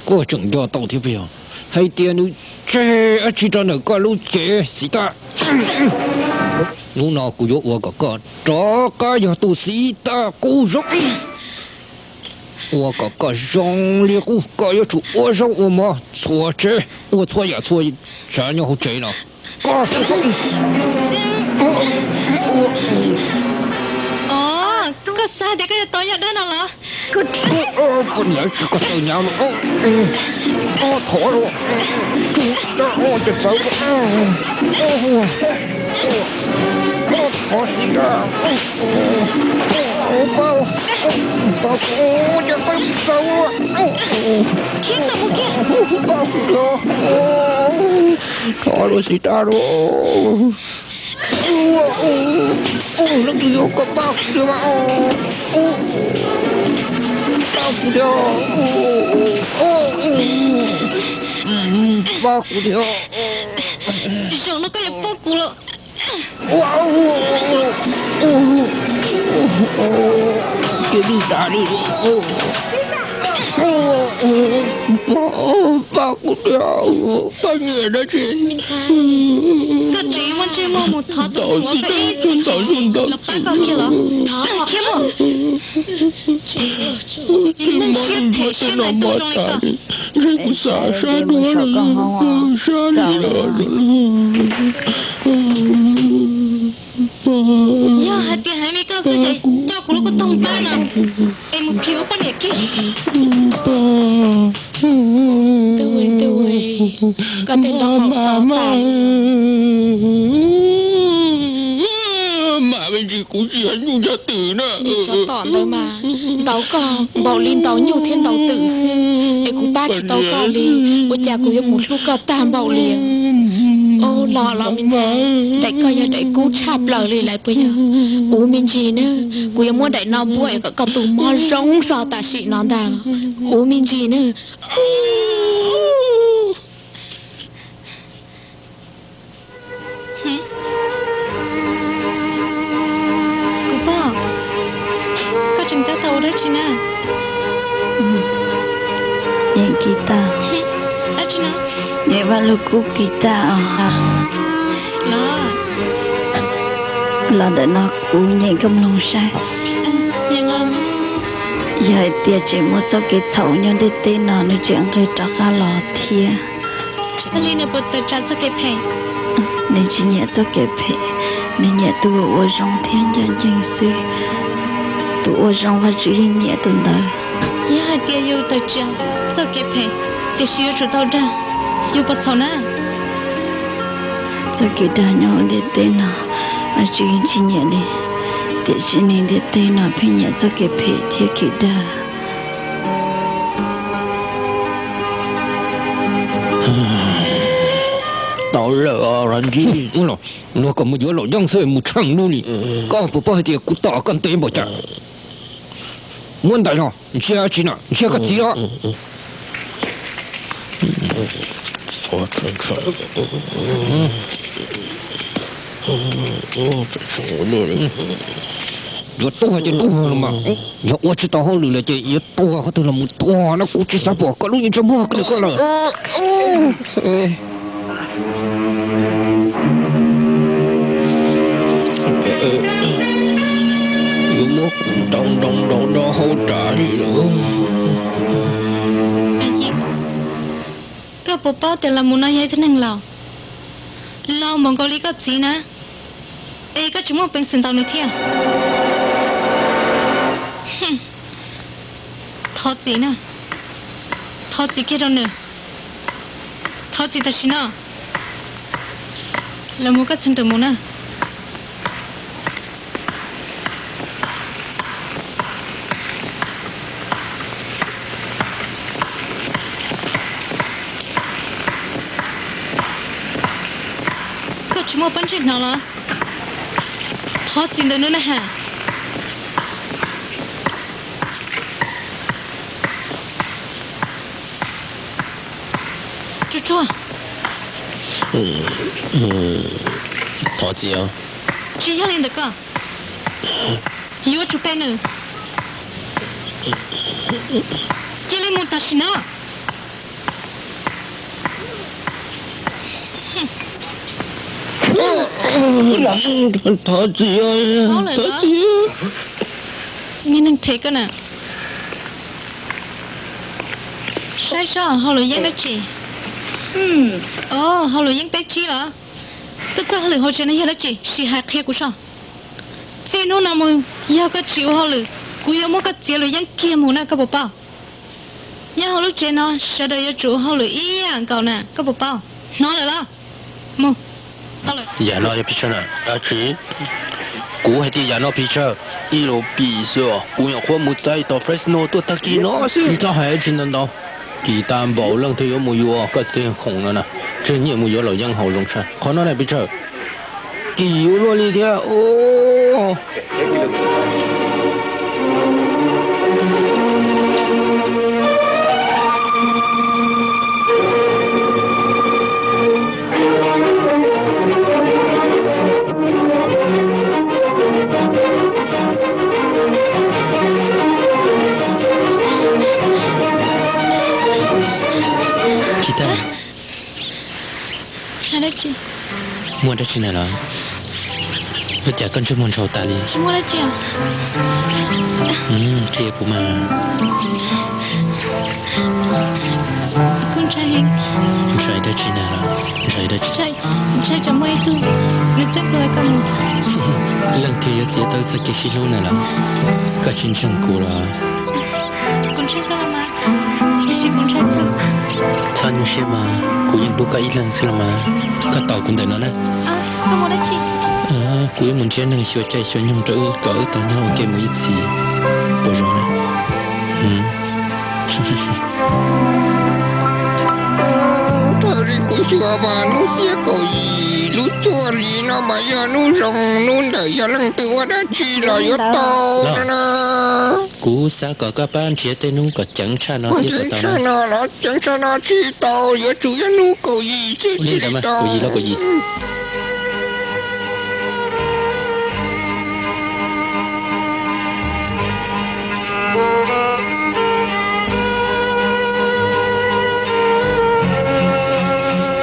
Koj tseem nco tau thiab puas yog? Hais tias nws tseg dab tsi rau ntawm koj lub cev Xis Tas. Hnub no kuv yuav ua kom koj rov qab yog tus Xis Tas qub zog. Ua kom koj zoo li qub, koj yuav tsum ua zoo ua mov, txhua tsev, ua txhua yam txhua tsav nyob hauv tsev no. Koj Os, koj xav tias koj yuav tau yog dab no los? Poj niam, tsis koj txawj nyab los, thov los, dab os, ces txawv, thov tsis dab, pab, pab, ces koj txawv, khiav tau mus kiag, pab kuv, thov los tsis dab los. Leej twg yog koj pab kuv thiab mas, pab kuv thiab, pab kuv thiab. Zaum no koj yuav pab kuv los? Cia li tas li, pab kuv thiab, koj nyiam dab tsi? Koj tseem yuav muaj ntsej muag mus thov tus hluas koj ib tug los pab koj kiag los? Khiav mus. Neeg siab phem siab ntawd tus zoo li koj. Ntshe kuv xav sab dua lawm, sab li lawm. Yog hais tias heev li koj xwb ces coj kuv lub koj toog pab no es mus phim ua poj niam kiag. Koj tej nrov qaum tau tas. Mam me ntsis kuv tsis yog nyuj nrog twm na. Niag tsov tom ntawd mas ntaus koj npaum li ntaus nyuj thiab ntaus twm xwb, es kuv pab tsis tau koj li. Ua cas kuv yuav mus hlub koj tag npaum li? Los los me ntxhais, daim koj yog daim kub tshaj plaws li lawm puas yog? Ua me ntsis nawb, kuv yuav muab daim no npuaj es kom koj tus mob zoo hlo tam sim no ntag. Ua me ntsis nawb. Kuv pog, koj tseem tab tom ua dab tsi na? Nyem kiv tas. Dab tsi no? Nyem vaj lug kub kiv tas os. Los, los ntawm no kuv nyem koj mloog saib. Yog hais tias tseem muaj txoj kev txhaum nyob ntiaj teb no nws tseem nqis rov qab los thiab. Li nws puas tawm tsam txoj kev phem? Nws tsis nyiam txoj kev phem, nws nyiam tus uas ua zoo thiab ncaj ncees xwb. Tus ua zoo Vajtswv yeej nyiam tus ntawd. Yog hais tias yus tawm tsam txoj kev phem, tiam sis yuav tsum tau dag, yus puas txhaum na? Txoj kev dag nyob hauv ntiaj teb no, Vajtswv yeej tsis nyiam li, tiam sis neeg ntiaj teb no pheej nyiam txoj kev phem thiab kev dag. Tau lawm os Rajiv, luag kom mus yuav Laum Yooj xwb mus tsheej lub li. Koj puas paub hais tias kuv tos koj ntev npaum cas? Muab ntais no, ntsia tsi no, ntsia koj txiv os. Yuav tuag ces tuag los mas, yog ua tsis tau hauj lwm lawm ces yuav tuag qhov twg los mus tuag no, kuv tsis xav pom koj lub ntsej muag koj lawm. Yuav muab kuv ntaus ntaus ntaus do hau tas li. Koj puas paub tias Los Mus no yog ib tug neeg laus, laus npaum nkaus li koj txiv na, es koj tsis muaj peev xwm ntaus nws thiab? Thov txim na, thov txim kiag rau nws, thov txim tam sim no. Los Mus, koj txhob rawm mus na. Koj tsis muaj pob ntseg hnov los? Thov txim ntawm nws na has. Tsuag tsuag. Thov txim. Tsis yog li ntawd koj yuav tsum pe nws. Cia li mus tam sim no. Thov txim, thov txim. Niag neeg phem koj na. Saib seb hauj lwm yeeb dab tsi? Hauj lwm yeeb peb tsib los? Koj txoj hauj lwm hauv tsev no yog dab tsi? Sim hais qhia kuv soj. Txij hnub no mus, yog koj tsis ua hauj lwm, kuv yuav muab koj txiav lub yeeb kiag mus na, koj puas paub? Nyob hauv lub tsev no sawv daws yuav tsum ua hauj lwm ib yam nkaus na, koj puas paub? Hnov lawm los? Mus. Yam no yog pis tsawg na? Dab tsi? Kuv hais tias yam no pis tsawg? Ib lub pis xwb os. Kuv nyuam qhuav mus txais tom Fresno tuaj tag kis no xwb. Tsis txhob hais dab tsi ntau ntau. Kim tas npaum leej twg yuav mus yuav koj tej khoom no na. Tseg nyiaj mus yuav lawm yeeb haus zoo tshaj. Qhov no na pis tsawg? Kim ua luaj li thiab. Tsis tas. Muaj dab tsi na los? Ua cas koj ntsej muag ntshaus tas li? Tsis muaj dab tsi. Qhia kuv mas. Kuv ntshai. Ntshai dab tsi na los? Ntshai dab tsi? Ntshai tsam muaj ib tug nws txeeb kuv hais koj mus. Leej twg yuav txiav tau txoj kev sib hlub na los? Koj tsis ntseeg kuv los? Kuv ntseeg koj los mas, tiam sis kuv ntshai txog. Txhob nyuaj siab mas, kuv yeej hlub koj ib leeg xwb los mas. Koj tos kuv ntawm no na. Kuv yuav mus ntsib neeg xyuas caij xyuas nyoog rau wb kom wb tau nyob ua ke mus ib txhis. Puas zoo na? Raws li kuv xyuas mas hnub xiab kaum yim lub cuaj hli no mas yog hnub zoo, hnub ntawd yog leej twg ua dab tsi los yuav tau na. Kuv xav kom koj pab nrhiav tej hnub kom ceev tshaj no thiab kom tau na. Ceev tshaj no tsis tau, yuav tsum yog hnub kaum yim xwb thiaj li tau.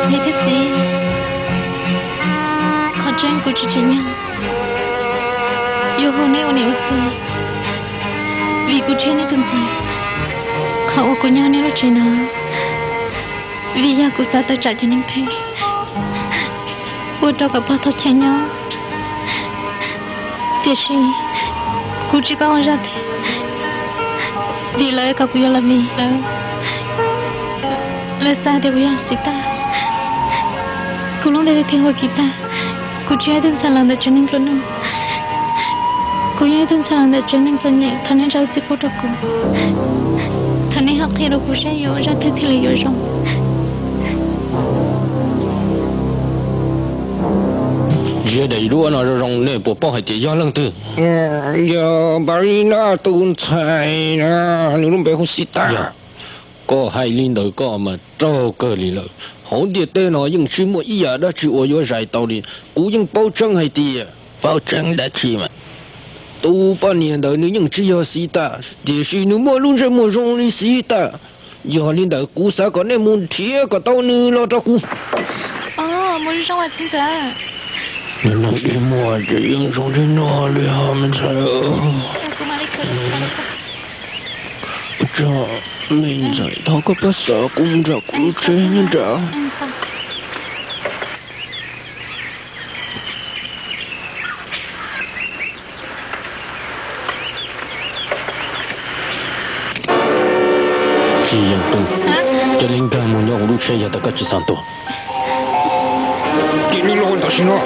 Niam thiab txiv, qhov tseeb kuv tsis tsim nyog yuav hu neb ua niam ua txiv, vim kuv thiab neb tus ntxhais, qhov uas kuv nyob neb lub tsev no, vim yog kuv xav tawm tsam cov neeg phem, ua rau kom pog tau chaw nyob. Tiam sis kuv tsis paub ua zaj twg, vim lawv kom kuv yuav los vim lawv, lawv xav tias kuv yog Xis Tas. Kuv lub npe tiag tiag hu ua Kis Tas. Kuv tsis yog ib tug ntxhais los ntawm tsev neeg nplua nuj. Kuv yog ib tug ntxhais los ntawm tsev neeg txom nyem, thov neb tsa lub txim pub rau kuv. Thov neb ho qhia rau kuv saib yuav ua zaj twg thiaj li yuav zoo. Ntsia daim duab no zoo zoo, nej puas paub hais tias yog leej twg? Yog Npaj Lis Naj tus ntxhais na, nws lub npe hu Xis Tas. Koj hais li ntawd koj mas raug kawg li lawm. Hauv ntiaj teb no yeej tsis muaj ib yam dab tsi uas yuav zais tau li. Kuv yeej paub tseeb hais tias, paub tseeb dab tsi mas, tus poj niam ntawd nws yeej tsis yog Xis Tas, tiam sis nws muaj lub ntsej muag zoo li Xis Tas. Yog li ntawd kuv xav kom nej mus nrhiav kom tau nws los rau kuv. Nws lub ntsej muag ces yeej zoo li no li os me ntxhais. Ua tsaug me ntxhais, thov koj pab xa kuv mus nram kuv lub tsev nyob nram. Tsis yeem twg, cia li nkag mus nyob kuv lub tsheb yog tias koj tsis xav tuag. Cia li los tam sim no.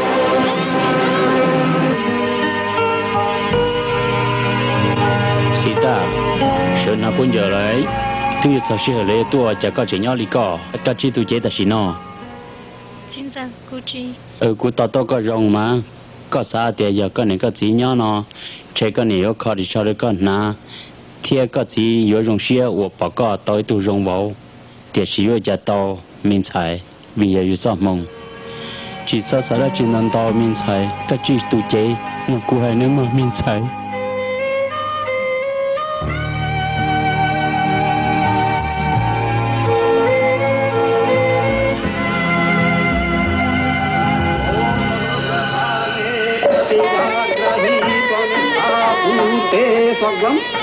Xis Tas, sawv hnav khaub ncaws lawm, twb yuav txog sij hawm lawv yuav tuaj, cas koj tseem nyob li koj, koj tsij tu cev tam sim no. Kuv to taub koj zoo mas, koj xav tias yog koj niam koj txiv nyob no, ntshe koj niam yuav kho ris tsho rau koj hnav, thiab koj txiv yuav zoo siab uas pom koj tau ib tug zoo vauv. Tiam sis yuav ua cas tau me ntxhais, vim yog yus txoj hmoo. Tsis txhob xav dab tsi ntau ntau me ntxhais, koj tsij tu cev mloog kuv hais nawb mog me ntxhais.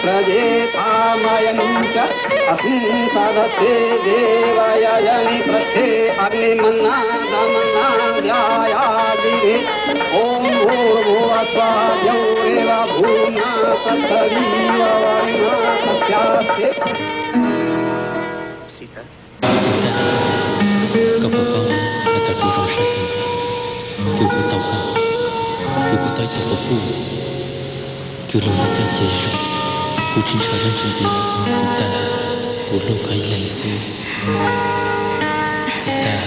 ये धाम अयं च अस्मिन् सरस्वती देवयजनि पृष्ठे अग्निमन्नादमन्नाद्यायादिवे। ॐ भूर्भुवः स्वः द्यौरेव भूम्ना सह सवितुर्वरेण्यं तस्यास्ते। Xis tas, koj puas paub hais tias kuv zoo siab kawg nkaus, kws kuv tau pom, kws kuv tau ib tug quas puj, kws lug nyob caj ces zoo, kuv tsis ntshaw leej twg ntxiv. Xis tas, kuv hlub koj ib leeg xwb. Xis tas,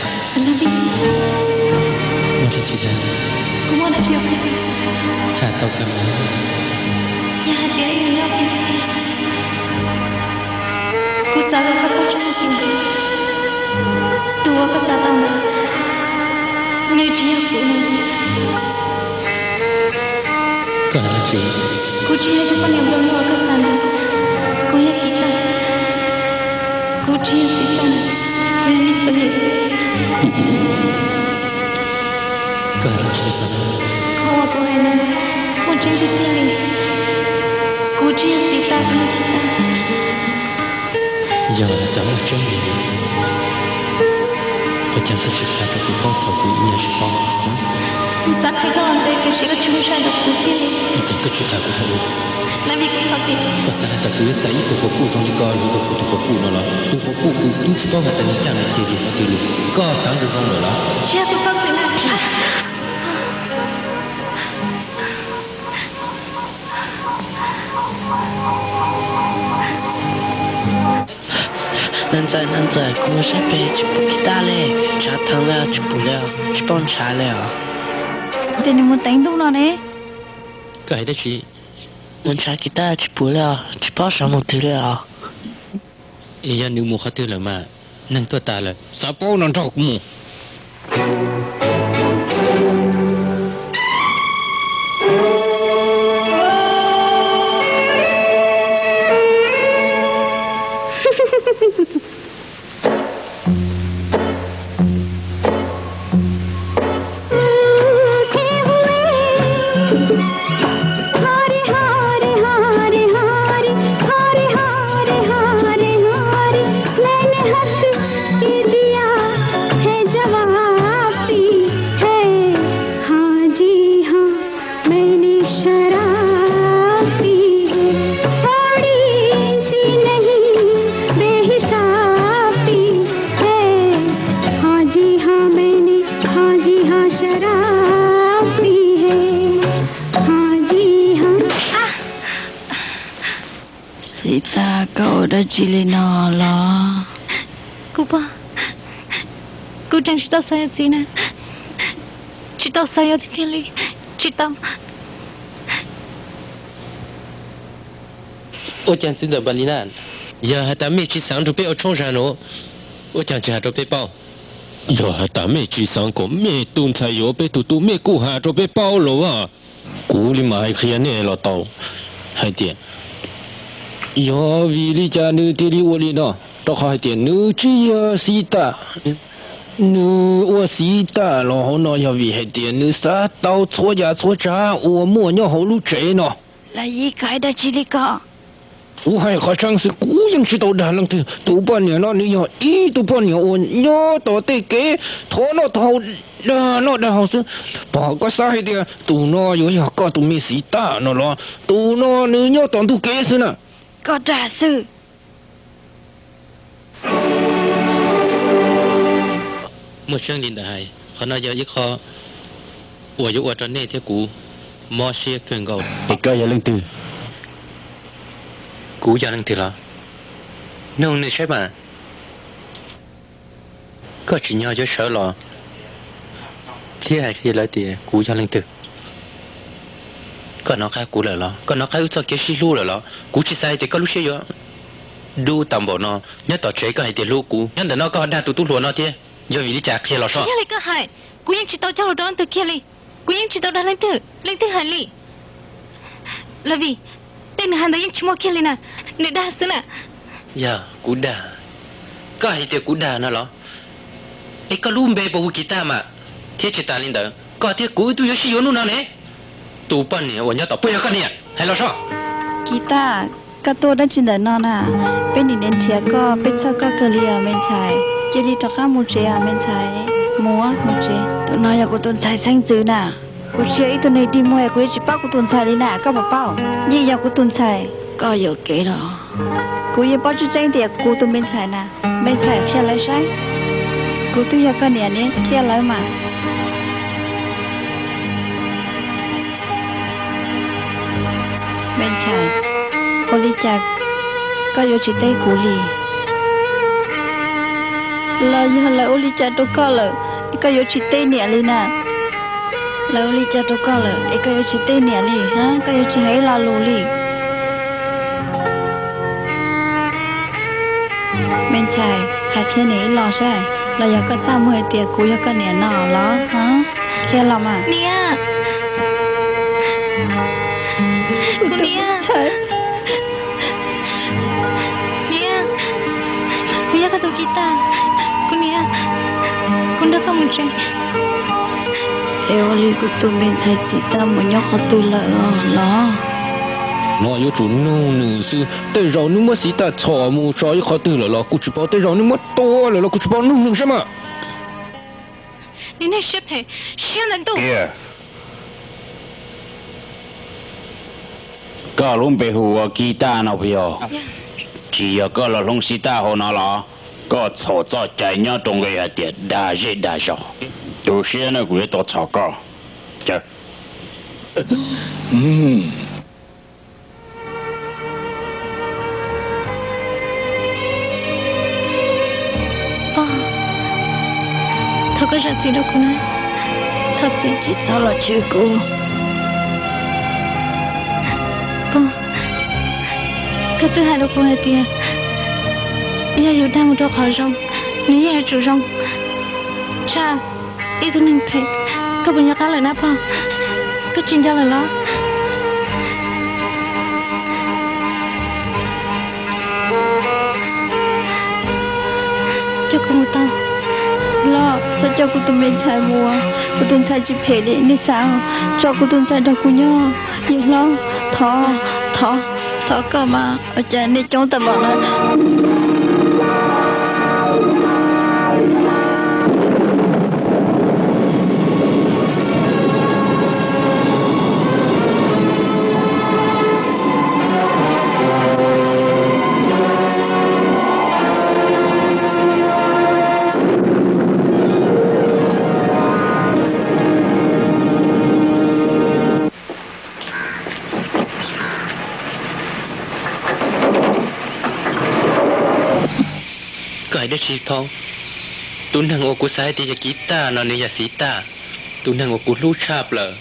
muaj dab tsi dag? Kuv muaj dab tsi? Has tau kawg mas. Yog hais tias ib nus nyob kuv tiag, kuv xav kom koj paub tseeb tias tus uas koj xav tau ntawd, nws tsis yog kuv. Koj hais dab tsi? Kuv tsis yog tus poj niam nplua nuj uas koj xav ntawd, kuv yog Kiv Taj. Kuv tsis yog Xis Tas, kuv yog Neej Txwv Yim xwb. Koj hais dab tsi li ko? Qhov uas kuv hais ntawd muaj tseeb tiag tiag li. Kuv tsis yog Xis Tas, kuv yog Kiv Taj. Yog hais tias muaj tseeb li, ua cas koj tsis qhia rau kuv paub thaum kuv nyob tsis paub? Kuv xav qhia koj ua ntej tiam sis koj tsis muaj sij hawm rau kuv thiab. Ua cas koj tsis qhia kuv thaum ub? Vim kuv thov tias, koj xav hais tias kuv yuav txais ib tug quas puj zoo li koj los ua kuv tus quas puj no los? Tus quas puj kws tub tsis paub hais tias nws caj nws ceg yog qhov twg li, koj xav zoo zoo lawm los? Tsis yog kuv txhob txwm na. Nab Ntxawm, Nab Ntxawm, kuv mus saib pem tsis pom Kiv Taj li. Ntshav theev li, tsis pom li, tsis paub ntshav li os. Ces nws mus teev ntuj no ne. Koj hais dab tsi? Mus ntshav Kiv Taj tsis pom li os, tsis paub sawv mus twg li os. Es yog nws mus qhov twg lawm mas? Neeg tuaj tas lawm, xav paub no nrog kuv mus. Xis Tas, koj ua dab tsi li no los? Kuv pog, kuv tseem tsis tau xav yuav txiv na. Tsis tau xav yuav tiag tiag li, tsis tau. Ua cas txiv ntxawm Npas Lis Naj, yog hais tias mej tsis xaav nrug peb ua tshoob zag nuav, ua caag tsis has rua peb paub? Yog hais tias mej tsis xaav kom mej tug ntxhais yuav peb tug tub, mej kuj has rua peb paub lauj. Kuv li mas hais qhia nej los tau hais tias yog vim li cas nws thiaj li ua li no, rau qhov hais tias nws tsis yog Xis Tas. Nws ua Xis Tas los hauv no yog vim hais tias nws xav tau txhua yam txhua tsav uas muaj nyob hauv lub tsev no. Lawv yeej hais dab tsi li ko? Kuv hais qhov tseeb xwb, kuv yeej tsis tau dag leej twg. Tus poj niam no nws yog ib tug poj niam uas nyob tom tej kev thov noj thov haus, dag noj dag haus xwb. Pog, koj xav hais tias tus no yuav yog koj tus me Xis Tas no los? Tus no nws nyob tom ntug kev xwb na. Koj dag xwb. Muaj tseeb li ntawd hais, qhov no yog ib qho uas yuav ua rau nej thiab kuv mob siab kawg nkaus. Es koj yog leej twg? Kuv yog leej twg los? Nug nws saib mas. Koj tsim nyog yuav sawv los thiab hais qhia lawv tias kuv yog leej twg? Koj hnov qab kuv lawm los? Koj hnov qab wb txoj kev sib hlub lawm los? Kuv tsis xav hais tias koj lub siab yuav dub tau npaum no. Nyob tom tsev koj hais tias hlub kuv, nyob ntawm no koj ho dag tus tub hluas no thiab. Yog vim li cas, qhia los soj. Yog li koj hais, kuv yeej tsis tau cog lus rau leej twg kiag li. Kuv yeej tsis tau dag leej twg, leej twg hais li. Lawv vim tej nws hais ntawd yeej tsis muaj kiag li na, nws dag xwb na. Yog kuv dag? Koj hais tias kuv dag no los? Es koj lub npe puas hu Kiv Taj mas? Thiab tsis tas li ntawd, koj thiab kuv wb twb yuav sib yuav hnub no ne. Tus poj niam uas nyob tom puas yog koj niam? Hais los soj. Kiv Taj, Koj tuaj dab tsi ntawm no na? Peb nim nrhiav koj, peb txhawj koj kawg li os me ntxhais. Cia li rov qab mus tsev os me ntxhais. Mus, mus tsev. Tus no yog kuv tus ntxhais xeeb ntxwv na. Kuv tsis yog ib tug neeg dig muag, kuv yeej tsis paub kuv tus ntxhais li na, koj puas paub? Yeej yog kuv tus ntxhais. Koj yuam kev los? Kuv yeej paub tseeb tseeb tias kuv tus me ntxhais na. Me ntxhais qhia lawv saib. Kuv twb yog koj niam ne, qhia lawv mas. Me ntxhais, ua li cas koj yuav tsis teb kuv li? Los yog lawv ua li cas rau koj lawm es koj yuav tsis teb niam li na? Lawv ua li cas rau koj lawm es koj yuav tsis teb niam li? Koj yuav tsis hais ib lo lus li? Me ntxhais, hais qhia niam ib lo saib, los yog koj txaj muag hais tias kuv yog koj niam no los? Qhia los mas. Niam, kuv niam, niam, kuv yog koj tus Kiv Taj, kuv niam, kuv nrog koj mus tsev. Es ua li kuv tus me ntxhais Xis Taj mus nyob qhov twg lawm los? No yuav tsum nug nws xwb, tej zaum nws muab Xis Taj txhom mus tso ib qhov twg lawm los kuv tsis paub, tej zaum nws muab tua lawm los kuv tsis paub, nug nws saib mas. Nws neeg siab phem, siab ntawm ntuj. Koj lub npe hu ua Kiv Taj no puas yog? Tsis yog koj los hloov Xis Taj hauv no los? Koj txhaum txoj cai nyob rau nqe hais tias dag zej dag zos. Tu siab nawb, kuv yuav tau txhom koj. Caw. Pog, thov koj zam txim rau kuv na. Thov txim, tsis txhob los chwv kuv. Pog, koj twb hais rau kuv hais tias yog yus dag mus rau qhov zoo, nws yeej yuav tsum zoo tshaj ib tug neeg phem. Koj puas nco qab lawm na pog? Koj tsis nco lawm los? Coj kuv mus tau. Los txhob coj kuv tus me ntxhais mus, kuv tus ntxhais tsis phem li nej xav. Tso kuv tus ntxhais nrog kuv nyob, yawg hlob. Thov, thov, thov koj mas, ua cas nej coob tag npaum no. Koj hais dab tsi Thoob? Tus neeg uas kuv xav hais tias yog Kiv Taj no nws yog Xis Taj, tus neeg uas kuv hlub tshaj plaws.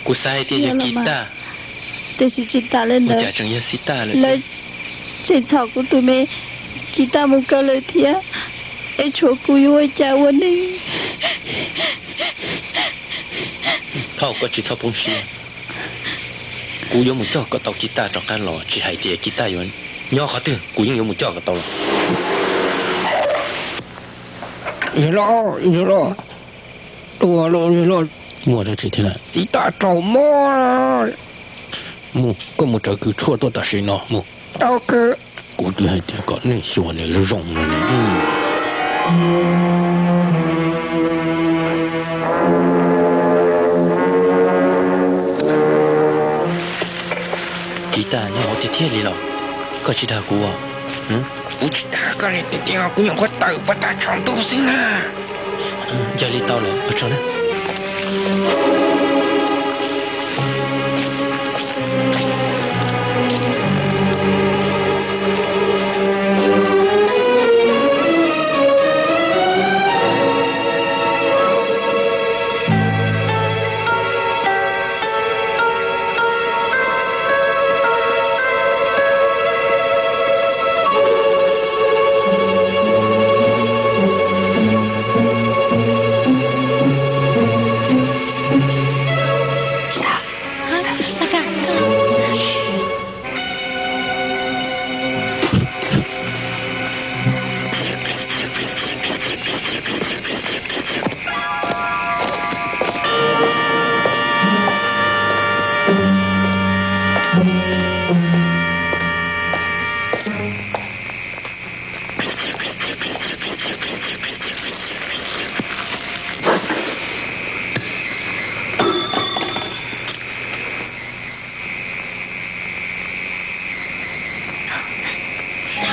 Kuv xav hais tias yog Kiv Taj, tiam sis tsis tas li ntawd, cas tseem yog Xis Taj lawm. Lawv tseem txhom kuv tus me Kiv Taj mus kaw lawm thiab, es tshuav kuv yuav ua cas ua neej? Thoob, koj tsis txhob poob siab. Kuv yuav mus coj kom tau Kiv Taj rov qab los, tsis hais tias Kiv Taj yuav nyob qhov twg, kuv yeej yuav mus coj kom tau los. Yawg hlob, yawg hlob, tua los yawg hlob. Muaj dab tsi thiab lawm? Txiv Taj raug mob. Mus, koj mus raws kws tshuaj tuaj tam sim no mus. Kuv twb hais tias kom nej xyuas nws zoo zoo no ne. Kiv Taj nyob hauv tiag thiab li los? Koj tsis dag kuv os? Kuv tsis dag koj li tiag tiag, kuv nyuam qhuav tawm puag ta tshav ntuj xwb na. Yog li tau lawm, ua tsaug na.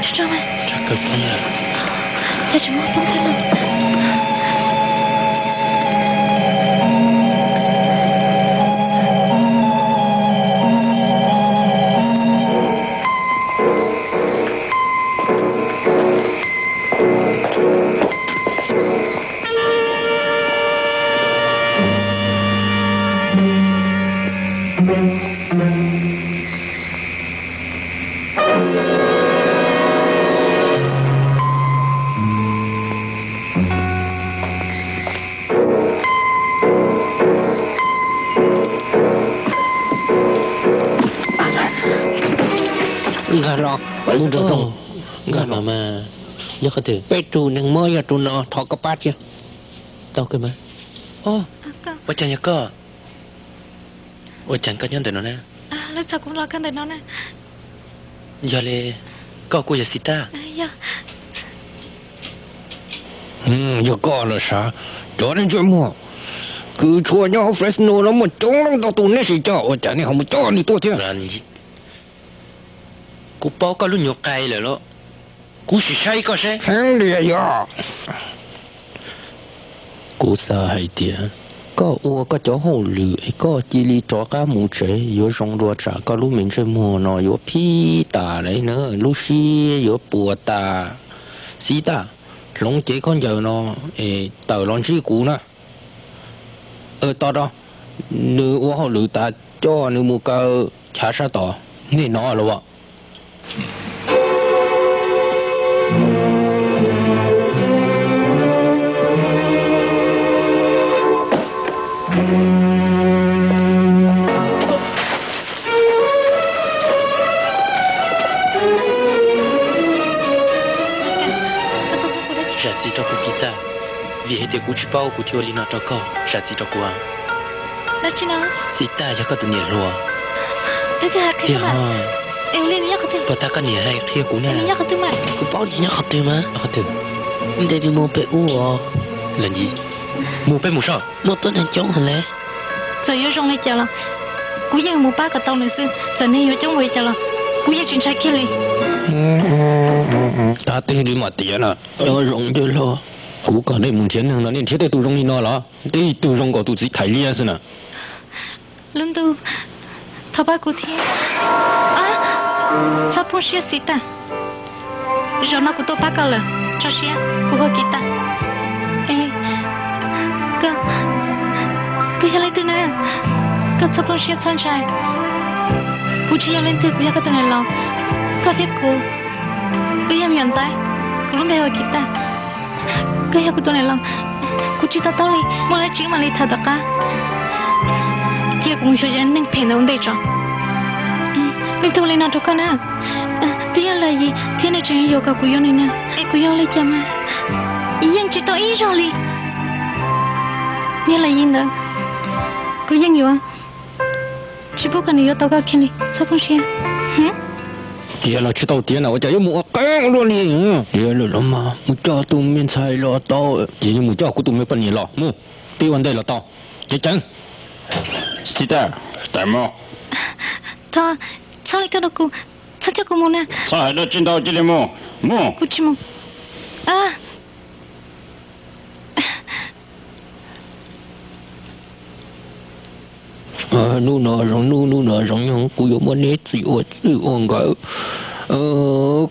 Tsam kawg poob lawm. Cas tsis muaj poob thiab no. Nkag los, mus nrog zoo. Nkag los mas. Yog qhov twg? Peb tus neeg mob yog tus no, thov koj pab thiab. Tau kawg mas. Ua cas yog koj? Ua cas koj nyob ntawm no na? Yog li koj kuj yog Xib Tag? Yog koj los sav, cov neeg ntsej muag kws tshuav nyob hauv Fresno no muaj coob leej ntau tus, nej sim coj, ua cas nej ho mus coj nws tuaj thiab? Kuv paub koj lub nyuag qai lawm los. Kuv sim saib koj seb. Heev li yog. Kuv xav hais tias koj ua koj cov hauj lwm es koj cia li rov qab mus tsev yuav zoo dua, tsam koj lub me ntsej muag no yuav phib tas lawm na, lub siab yuav puas tas. Xib Tag, hloov cev khaub ncaws no es tawm los ntsib kuv na. Tos rau nws ua hauj lwm tas coj nws mus kaw chav sab tod, nej hnov los as? Zam txim rau kuv Kis Tag, vim hais tias kuv tsis paub kuv thiaj ua li no rau koj. Zam txim rau kuv. Xib Tag yog koj tus niam hluas. Tiag os. Puas tab koj niam hais qhia kuv na? Kuv paub nws nyob qhov twg mas. Qhov twg? Ntes nws mus pem ub os. Los ncig, mus peb mus soj. Muaj tuab neeg coob heev li. Txawm yuav zoo li cas los kuv yeej mus pab kom tau nws xwb. Txawm neeg yuav coob npaum li cas los kuv yeej tsis ntshai kiag li. Tab twg li mas tiav na. Nyob zoo cov hluas. Kuv kom nej mus nrhiav neeg no nej nrhiav tej tus zoo li no los? Tej tug zoo nkaus tus txiv thais liab xwb na. Lub ntuj, thov pab kuv thiab. Txhob phooj siab Xib Tag. Zaum no kuv tuaj pab koj lawm, tso siab, kuv hu Kis Tag. Koj, koj yog leej twg na? Koj txhob phooj siab txhob ntshai. Kuv tsis yog leej twg, kuv yog koj tus niam laus. Koj thiab kuv, wb yog me nyuam ntxhais. Kuv lub npe hu ua Kis Tag. Koj yog kuv tus niam laus, kuv tsis to taub li, muaj dab tsi mam li tham tom qab. Cia kuv mus xyuas cov neeg phem ntawd ua ntej tso. Leej twg ua li no rau koj na? Twb yog Lam Yim thiab, nws tseem yuam kom kuv yuav nws na, es kuv yuav ua li cas mas yeej tsis tau ib zaug li. Yog Lam Yim ntawd, kuv yeej yuav. Tsis pub kom nws yuav tau koj kiag li, txhob phooj siab. Tiav los tsis tau tiav na, ua cas yuav mus ua qeeb ua luaj li? Tiav lawm los mas mus coj tus me ntxhais los tau, ces yuav mus coj kuv tus me poj niam los mus, peb ua ntej los tau. Ceev ceev. Xib Tag, tawm mus. Thov, txhob li koj rau kuv, txhob coj kuv mus na. Txhob hais dab tsi ntau, cia li mus, mus. Kuv tsis mus. Hnub no zoo, hnub, hnub no zoo nyoog kuv yuav muab neb txim ua txwj ua nkawm.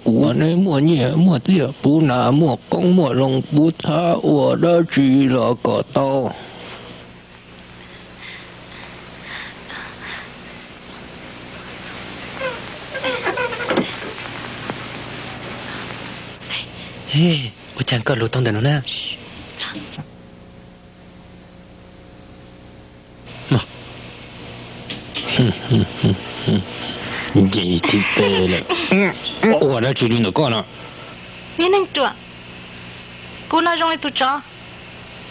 Kuv ua neb muaj nyiaj muaj txiaj, puv nas muaj qoob muaj loo, puv txhab ua dab tsi los kom tau. Ua cas koj lug tau ntawm no na? Nce thib peb lawm. Ua dab tsi li ntawm koj no? Niag neeg ruam, kuv no zoo li tus tsov,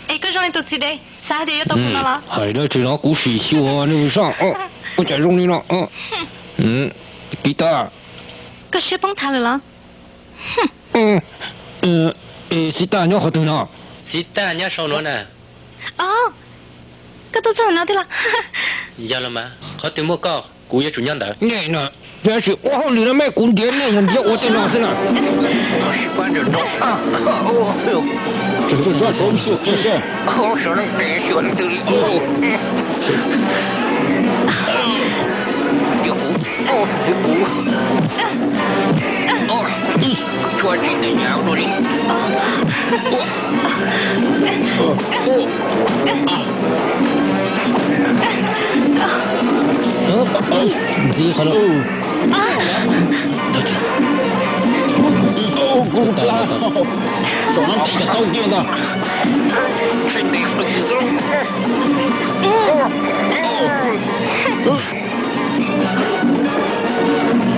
es koj zoo li tus txiv dev, xav hais tias yuav tau kuv no los? Hais dab tsi no, kuv sim xyuas nws soj. Ua cas zoo li no? Kis Tag. Koj siab poob thav lawm los? Xib Tag nyob qhov twg no? Xib Tag nyob sau nuav na. Koj tuaj txog no thiab los? Yog los mas, qhov twg muaj koj, kuv yuav tsum nyob ntawd. Nyem no. Yog tsis ua hauj lwm no mas kuv ntiav nej yog ntiav ua tej no xwb na. Tsuag tsuag, tsuag tsuag, xyuas kiag seb. Sawv neeg pem xyuas leej twg li. Cia kuv, cia kuv, kuv tshuav tsis tawm nyav dua li. Ntxiv qhov no. Kuv pla, saum no ntes cov taub kiag ntag.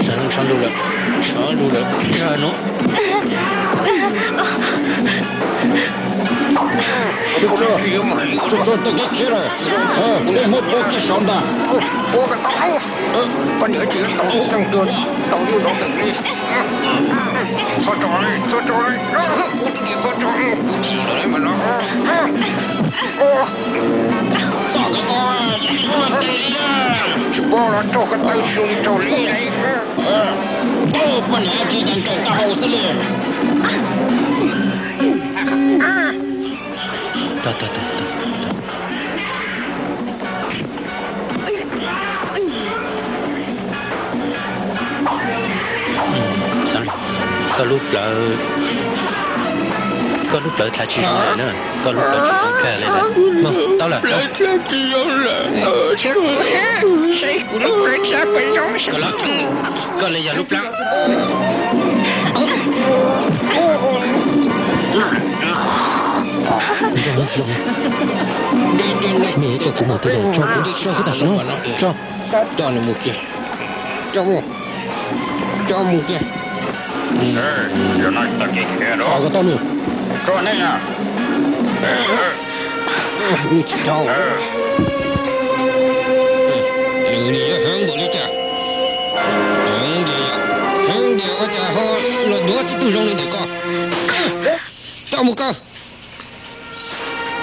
Sawv ntshov lug lawm, ntshov lug lawm, ntshov no. Tsuag tsuag, tsuag tsuag, tawm kiag khiav lawm. Peb muab puab kiag saud ntag. Poj niam tsis tau leej twg tau nyuj tau twm li. Txhob tso li, txhob tso li. Kuv twb tias txhob tso, kuv chim lawm mas no. Txhob ko taw, tsis pub los raug ko taw tsis zoo li raug li. Poj niam tsis tas nraim taub hau xwb li. Koj lub plawv, koj lub plawv tsis zoo lawm na, koj lub plawv tsis zoo kiag li lawm. Tau lawm. Koj li yog lub plawv. Zoo, zoo. Mej tuaj kov ntawm tiag, tso kuv, tso kuv tam sim no, tso. Coj nws mus kiag, coj mus, coj mus kiag. Tso ko taw nws, tso nej na. Nws tsis tau. Nws yuav heev npaum li cas? Heev tiag, heev tiag ua cas ho los duav tib tug zoo li ntawm koj. Coj mus kaw.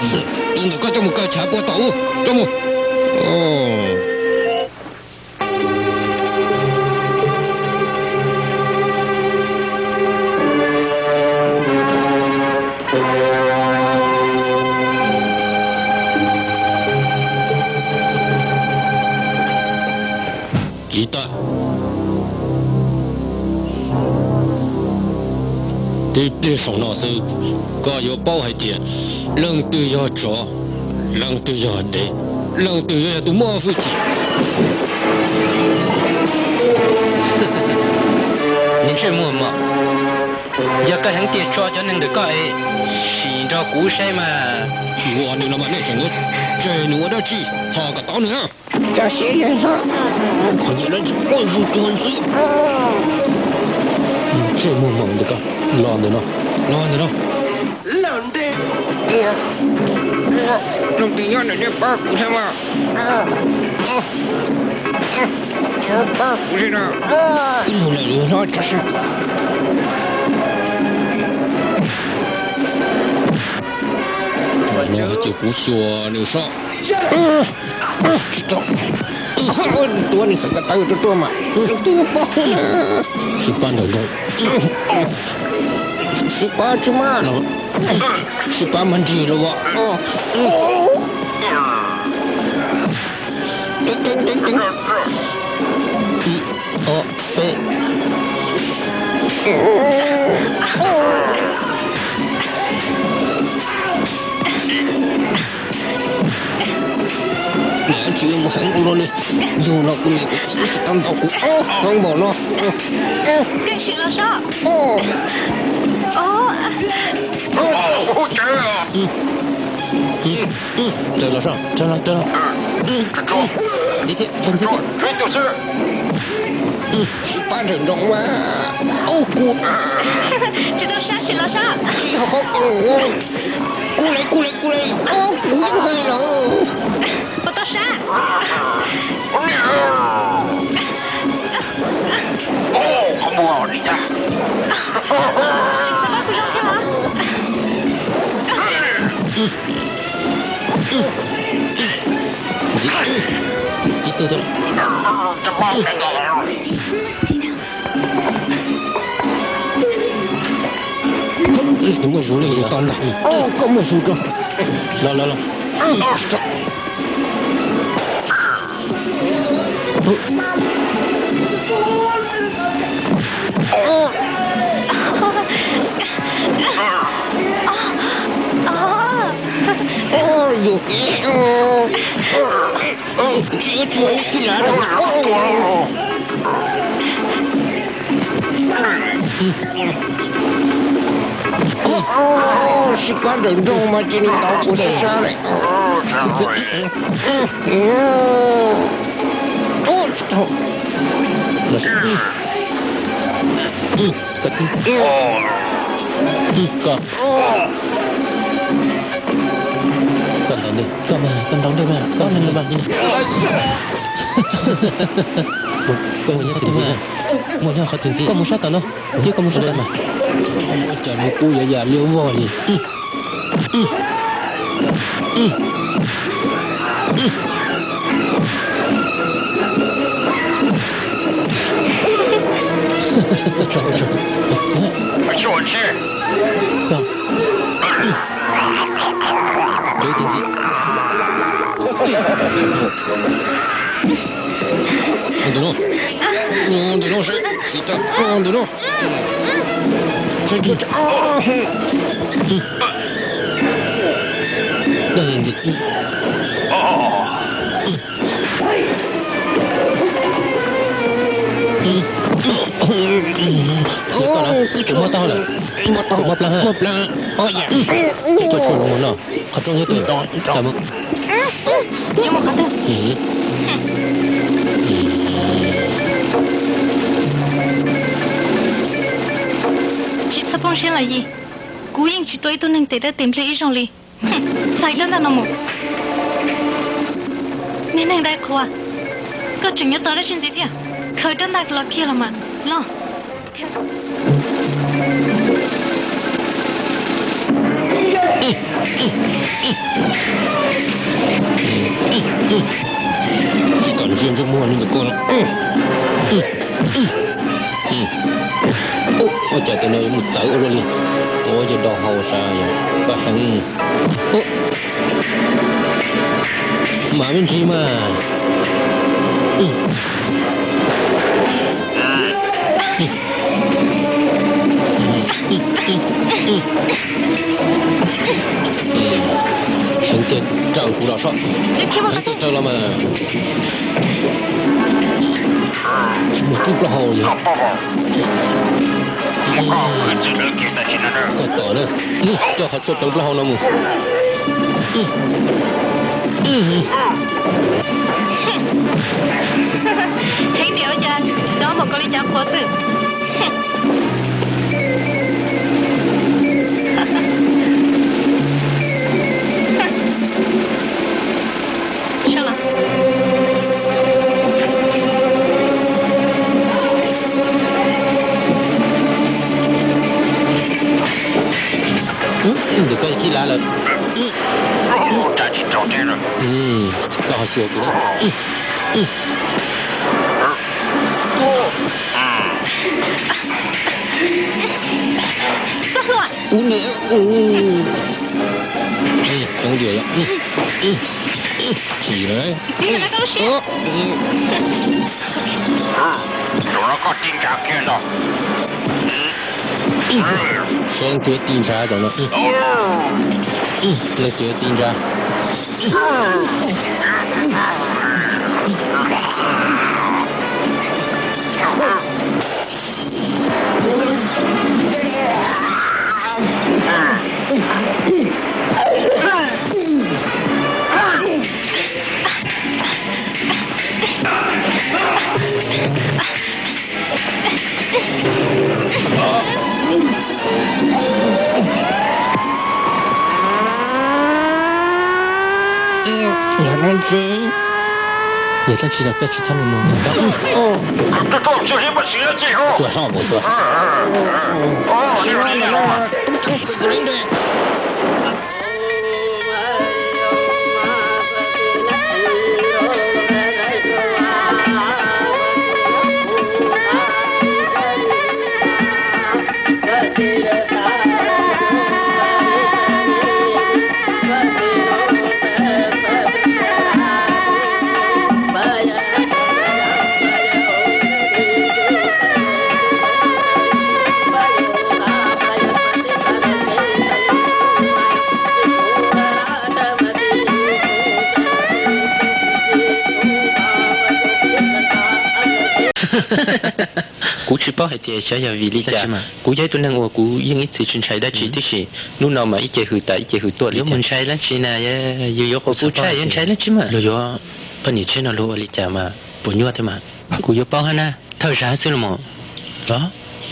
Tus ntawm koj coj mus kaw chav pua tom ub, coj mus. Kiv tag. Tib pliag saum no xwb, koj yuav paub hais tias leej twg yog tsov, leej twg yog dev, leej twg yuav yog tus muaj hwj chim. Niag ntsej muag mom, yog koj heev tiag tso cov neeg ntawm koj es sim nrog kuv saib mas. Tsis ua nws los mas nej tseem yuav tseg nws ua dab tsi? Txhob kom tau nws na. Cov siab yog qhov nyiam dab tsi muaj zus cuag ntxwb. Ntsej muag mom ntawm koj, los ntawm no, los ntawm no. Leej twg nyob ntawm nej pab kuv saib mas. Pab kuv saib na. Ib zaug lawm, hlob tso saib. Thaum no ces kuv xyuas nws saib. Tsis tau. Tuav nws txawm ko taw ruaj ruaj mas. Sib pab nrawm nroos. Sib pab tsis mas. Sib pab mas nrig los as. Teev teev teev teev. Ib, ob, peb. Niam tsis mus heev ua luaj li, yug los kuv niam kuv txiv twb tsis tau ntaus kuv heev npaum no. Raws los, raws los, raws los. Ntxiv thiab, ntxiv thiab. Sib pab nrawm nroos mas. Ub, kuv tsis tau sab, sim los sab. Tsis yog qhov kuv, kuv li, kuv li, kuv li. Kuv yeej hais lawm. Puas tau sab? Qhov muag li ntag. Tsis xav pab kuv zoo thiab los? Ntxiv ib tug thiab. Tus muaj zus li tau ntag. Koj muaj zus tso. Los los los. Sib pab nrawm nroog mas cia li ntov kuv sab sab lawm. Koj thiab. Koj, koj ntaus ntej, koj mas, koj ntaus ntej mas, koj ntaus ntej mas. Koj muaj nyob qhov twg ntxiv? Koj mus sab tom no, thiab koj mus sab tom no. Muab cov lub qub yuav yam liab vog li. Tus no, tus no, tus no, tus no. Koj na, kuv muab tau lawm. Muab plab, muab plab. Ces coj tshuaj los mus no. Qhov rooj nyob twg? Tau mus. Nyob mus qhov twg? Tsis txhob poob siab los Yis, kuv yeej tsis tua ib tug neeg tes dawb tes npliag ib zaug li. Txais rab ntaj no mus. Niag neeg dai qhua, koj tseem yuav tos dab tsi ntxiv thiab? Khaws rab ntaj los kiag los mas, los. Tsis tom ntsia ntsej muag li ntawm koj no. Ua cas tus no yuav mus txawv ua luaj li? Ua yog do hau sas yog koj heev. Mas me ntsis mas. Heev tiag, raws kuv los sob. Heev tiag raws los mas. Tsis muaj rub plaub hau li. Koj tom na, coj qhov tshuaj rau plaub hau no mus. Heev tiag ua cas, dob npaum koj li cas qhuav xwb. Sab los. Ntawm koj kib lav lawm. Koj ho xyuas kuv na. Txoj hlua. Ub niam, ub. Coob diam yom. Chim lawm. Txiv ntawm no koj lub siab. Zaum no koj tib ntshav kiag ntag. Seb leej twg yuav tib ntshav zaum no. Leej twg yuav tib ntshav. Yog dab tsi los koj tsis txhob mus mus ntag. Tsuas soj mus, tsuas soj. Tub ceev xwm li ntawd. Kuv tsis paub hais tias xyov yog vim li cas. Kuv yog ib tug neeg uas kuv yeej ib txwm tsis ntshai dab tsi tib si. Hnub no mas ib ce hws tas ib ce hws tuaj li. Yuav mus ntshai dab tsi na, yus yuav quas kuv tshaj yuav ntshai dab tsi mas. Luag yuav poj niam tshiab no luag ua li cas mas puas nyuaj thiab mas. Kuv yuav paub hab na, thawj zaug xwb los mas.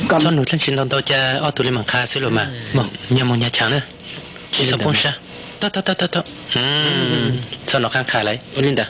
Txhob nug dab tsi ntau ntau, cas ob tug li mas qha xwb los mas. Nyob mus nyob chaw na, tsis txhob poob siab. Tau tau tau tau tau. Txhob nov qab qha lawm ua li ntawd.